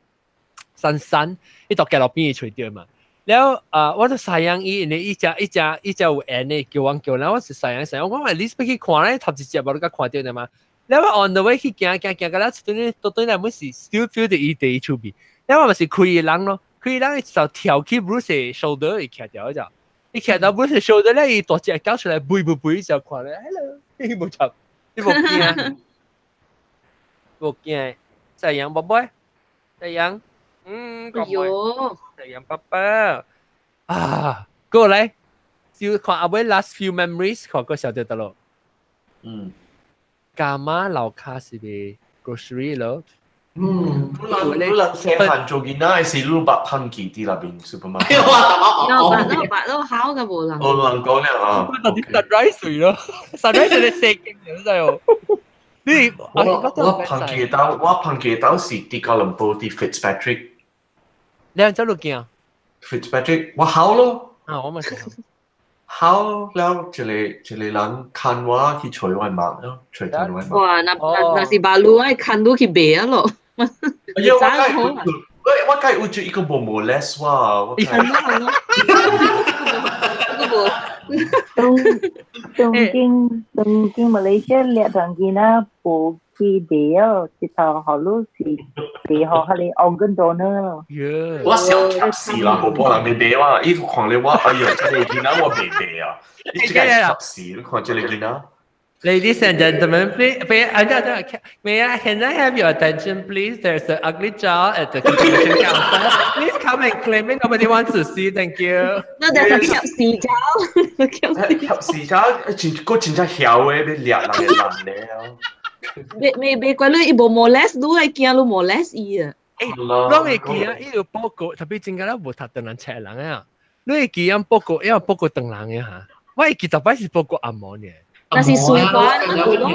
散散，伊到街路邊會揣著嘛。了啊，我就赡養伊，因為伊只伊只伊只有緣的叫阮叫，了我是赡養赡養，我講 at least 欲去看咧，頭一隻無你甲看著的嘛。了我 on the way 去行行行，到了對對對來，阮是 still feel 著伊佇伊厝邊，了我嘛是開伊人咯。佢人就跳起 Bruce shoulder 伊徛掉就，伊徛到 Bruce shoulder 咧，伊大隻狗出來，背背背就看咧，hello，伊無插，伊無驚，無驚，太陽寶貝，太陽，嗯，哎喲，太陽寶寶，啊，過來，就看阿尾 last few memories，看個小得得咯，嗯，伽馬樓卡是個 grocery 咯。嗯，你人細漢做囡仔是你捌噴記佇那邊 supermarket。有捌都捌都好嘅無人。無人講了啊。到底 sunrise 水咯，sunrise 你食嘅真係哦。你我我噴記到，我噴記到是佇吉隆坡佇 Fitzpatrick。你係走路見？Fitzpatrick，我好咯。啊，我咪是。好了，一個一個人牽我去揣我襪咯，揣斷我襪。哇，那那那是馬路愛牽你去賣啊咯。哎呀，我該我我該有一個無 molest 我。係咯係咯。個無。東東京東京馬來西亞掠團見啊，無去賣哦，直頭好路是賣予彼個 organ donor 咯。我想貼死啦，無幫人賣我，伊看咧我，哎呦，這個囡仔我袂賣啊！你這個貼死，你看這個囡仔。 Ladies and gentlemen, please, may I, may I, can I have your attention, please? There's an ugly child at the information counter. Please come and claim it. Nobody wants to see. Thank you. 那就係吸屎爪，吸屎爪，真個真正曉的，欲掠人的男的啊！未未未怪你，伊無 molest 你，會驚你 molest 伊啊！欸，攏會記啊！伊有報告，tapi 真個咧無讀唐人冊人啊。你會記啊報告，因為報告唐人的哈。我會記逐擺是報告紅毛呢。那是水華有咯。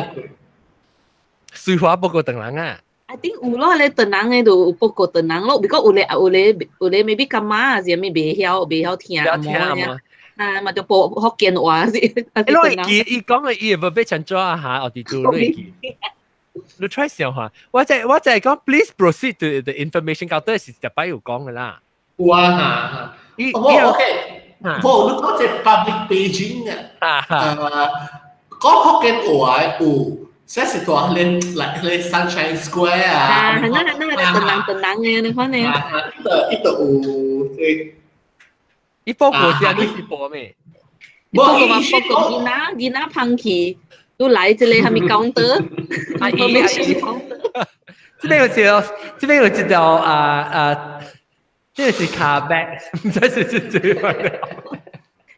水華報告唐人啊。 I think 有咯，你唐人的就有報告唐人咯。如果有咧有咧有咧，maybe 感冒是啥物袂曉袂曉聽紅毛啊，嘛就報福建話是。你會記伊講的伊會欲變怎啊哈？我佇做你會記。你 try 想下，我就我就係講，please proceed to the information counter 是逐擺有講的啦。有啊，伊哦，OK，無你講這 public paging 啊，講福建話有，這是大咧，來咧 Sunshine Square 啊。啊，係那那那唐人唐人的，你看呢？伊就伊就有這。伊報告是你是報咩？報告嘛，報告囡仔囡仔捧去，都來這個啥物 counter？啊，伊這邊有一條，這邊有一條啊啊，這個是卡 bag，毋知是是這個。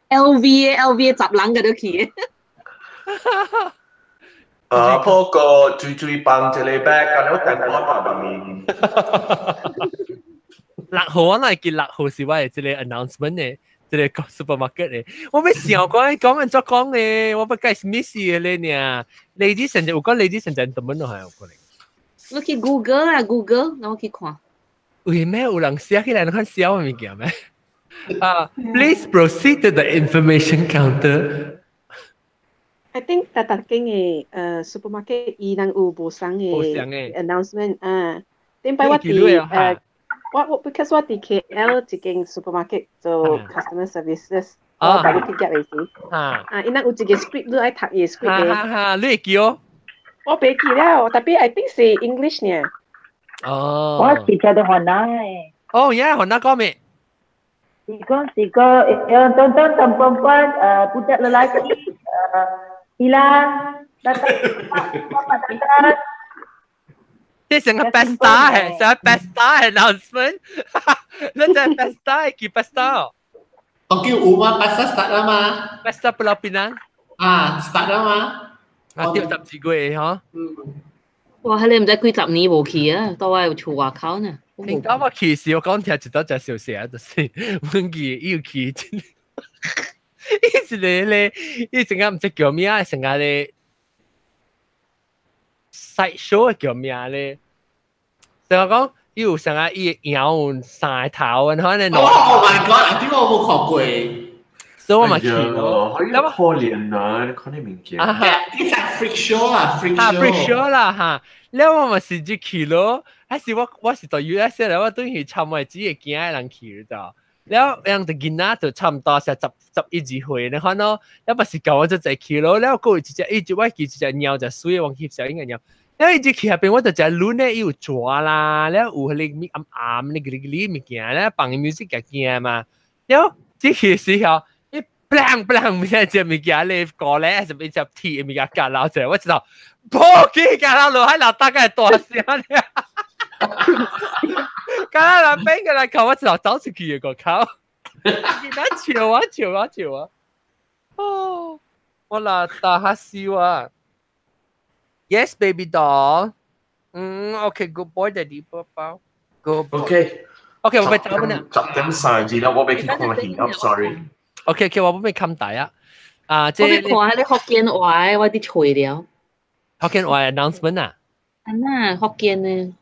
LV LV 十人個都去。啊，報告水水放一個 bag，敢若電話旁面。六號我哪會記六號是我的這個 announcement 呢？這個 supermarket 呢？我欲想講講按怎講呢？我欲該 miss 的咧呢？Ladies and 有講 ladies and gentlemen 都係有可能。我去 Google 啊，Google，我去看。為咩有人寫起來？你看寫我物件咩？啊，please proceed to the information counter。 I think 逐逐間的supermarket 伊人有無相的 announcement 啊。頂擺我佇我我 because 我佇 KL 一間 supermarket 做 customer services，我帶你去夾的時，啊，伊人有一個 script，你愛讀伊 script 的。哈哈，你會記哦？我袂記了，tapi I think 是 English 呢。哦。我是聽到雲南的。哦，呀，雲南講咩？是講是講，tuan-tuan dan puan-puan, budak lelaki Ila, datang, Bapak datang. 這成個 pesta 係，成個 pesta announcement，你真係 pesta 叫 pesta。我叫有嘛，pesta start 啦嘛。 Pesta Pulau Pinang。啊，start 啦嘛。啊，對十二個月嗬。哇！你唔知幾十年無去啊，到我厝外口呢。聽講我去時，我講聽一道隻小聲，就是阮記伊有去，伊一個咧，伊成個毋知叫咩啊，成個咧 side show 叫咩咧？成個講伊有成個伊搖三個頭，然後咧。 Oh my god！點解我冇看過？所以我嘛去咯。可憐啊！你看你物件。啊哈！呢隻 freak show 啊，freak show。freak show 啦嚇！了我嘛是入去咯，還是我是對 US 咧，我等於參我只會驚的人去就。了人就囡仔就差唔多是十十一二歲，你看咯，了不是舊我就坐去咯，了閣有一隻，伊就我記一隻貓就水的，忘記小應該貓。了伊入去下邊我就隻輪咧，伊有蛇啦，了有彼個物暗暗咧，個個物件，了放 music 個驚嘛。了這去時候，伊砰砰物件隻物件咧過來，還是一隻鐵物件夾落者，我知道，破機夾落落海落大概大聲咧。敢若人變過來看，我知道走出去個口。你笑啊笑啊笑啊！哦，我來打哈笑啊！Yes, baby doll。嗯，OK，good boy, daddy 寶寶。Good boy。 OK。 OK，我欲走啦。 10點30啦，我欲去看戲，I'm sorry。 OK，OK，我欲冚大啊。啊，我欲看彼个福建話，我佇揣了。福建話 announcement 啊？啊那福建呢？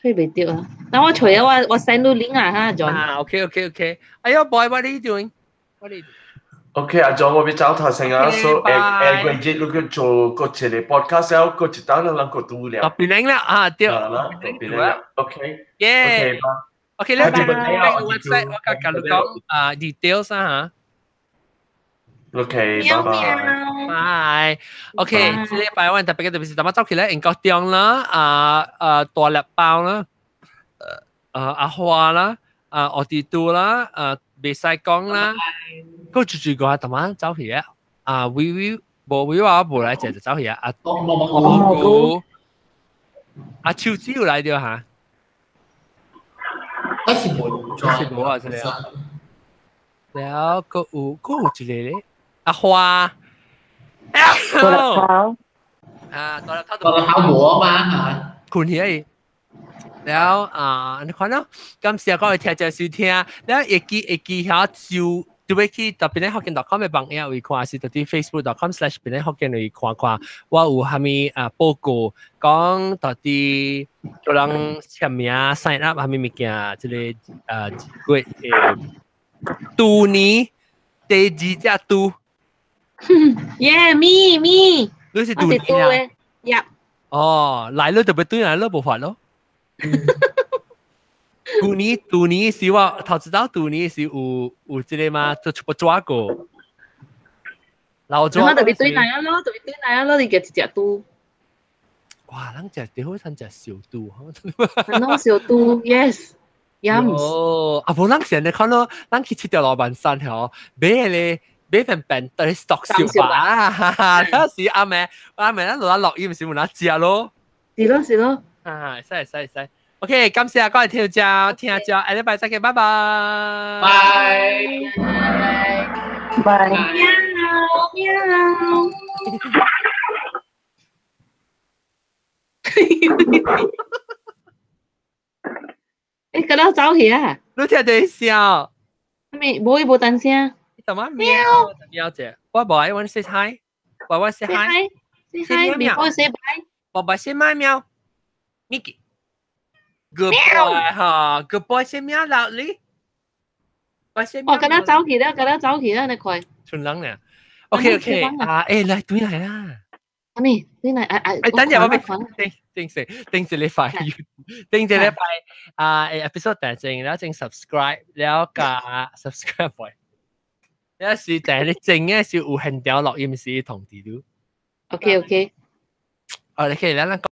揣袂著啊！等我揣啊，我 send 你 link 啊哈，John。啊，OK，OK，OK。哎喲，boy，what are you doing？What are you doing？ OK，阿 John，我欲走頭先啊，所以下下個月你去做個一個 podcast 了，個一單咱個拄了。哦，變零啦啊，對。啦，變零啦，OK。耶。 OK， OK，你個 website 我甲甲你講啊 details 啊嚇。OK，拜拜。拜。OK，這禮拜我特別嘅特別是，大家走起來英國中啦，啊啊大粒包啦，阿花啦，啊奧迪都啦，啊袂使講啦，閣住住個大媽走去啊，啊微微無微話無來食就走去啊，啊蘑菇，阿秋子有來著哈？還是無，是無啊，這個。了，閣有閣有一個咧，阿花。大粒頭。啊，大粒頭。大粒頭無嘛嚇。困起來。了啊，你看咯，感謝各位聽眾收聽，了會記會記遐就就欲去特別咧福建 .com 的網頁位看，是佇 facebook.com/ 邊咧福建位看看，我有啥物啊報告講到底叫人簽名 sign up 啥物物件，這個啊月誒豬年第二隻豬。 Yeah, me me。你是豬年啊？ Yep。哦，來了就欲轉來了，無法咯。舊年舊年是我頭一道舊年是有有這個嘛，就出部抓過。老抓。我特別對來啊咯，特別對來啊咯，你夾一隻豬。哇！咱食最好咱食小豬。儂小豬，yes。哦，啊無咱現在看咯，咱去七條老板山吼，買個買份餅對 stock 小吧，哈哈，嗰時阿妹阿妹咱落落雨，毋是有哪食咯？是咯是咯。啊，會使會使會使。OK，感謝各位聽眾聽眾，下禮拜再見，拜拜。拜。拜。喵喵。欸，閣了走去啊！你聽著笑。咩？無伊無單聲。怎麼喵？喵者，我無愛，我 say hi，我我 say hi，say hi，before say bye。寶寶先買喵，Mickey。Good boy 哈，Good boy 先喵 loudly。我先。哦，閣了走去了，閣了走去了，你看。純人呢？OK OK 啊，欸，來對來啦。阿咪，對來，啊啊！欸，等陣我欲頂頂先，頂一禮拜，頂一禮拜啊，episode 訂正，了正 subscribe，了加 subscribe 會。了是訂你正嘅是有現條錄音是通知你。 OK OK。哦，你可以來咱講。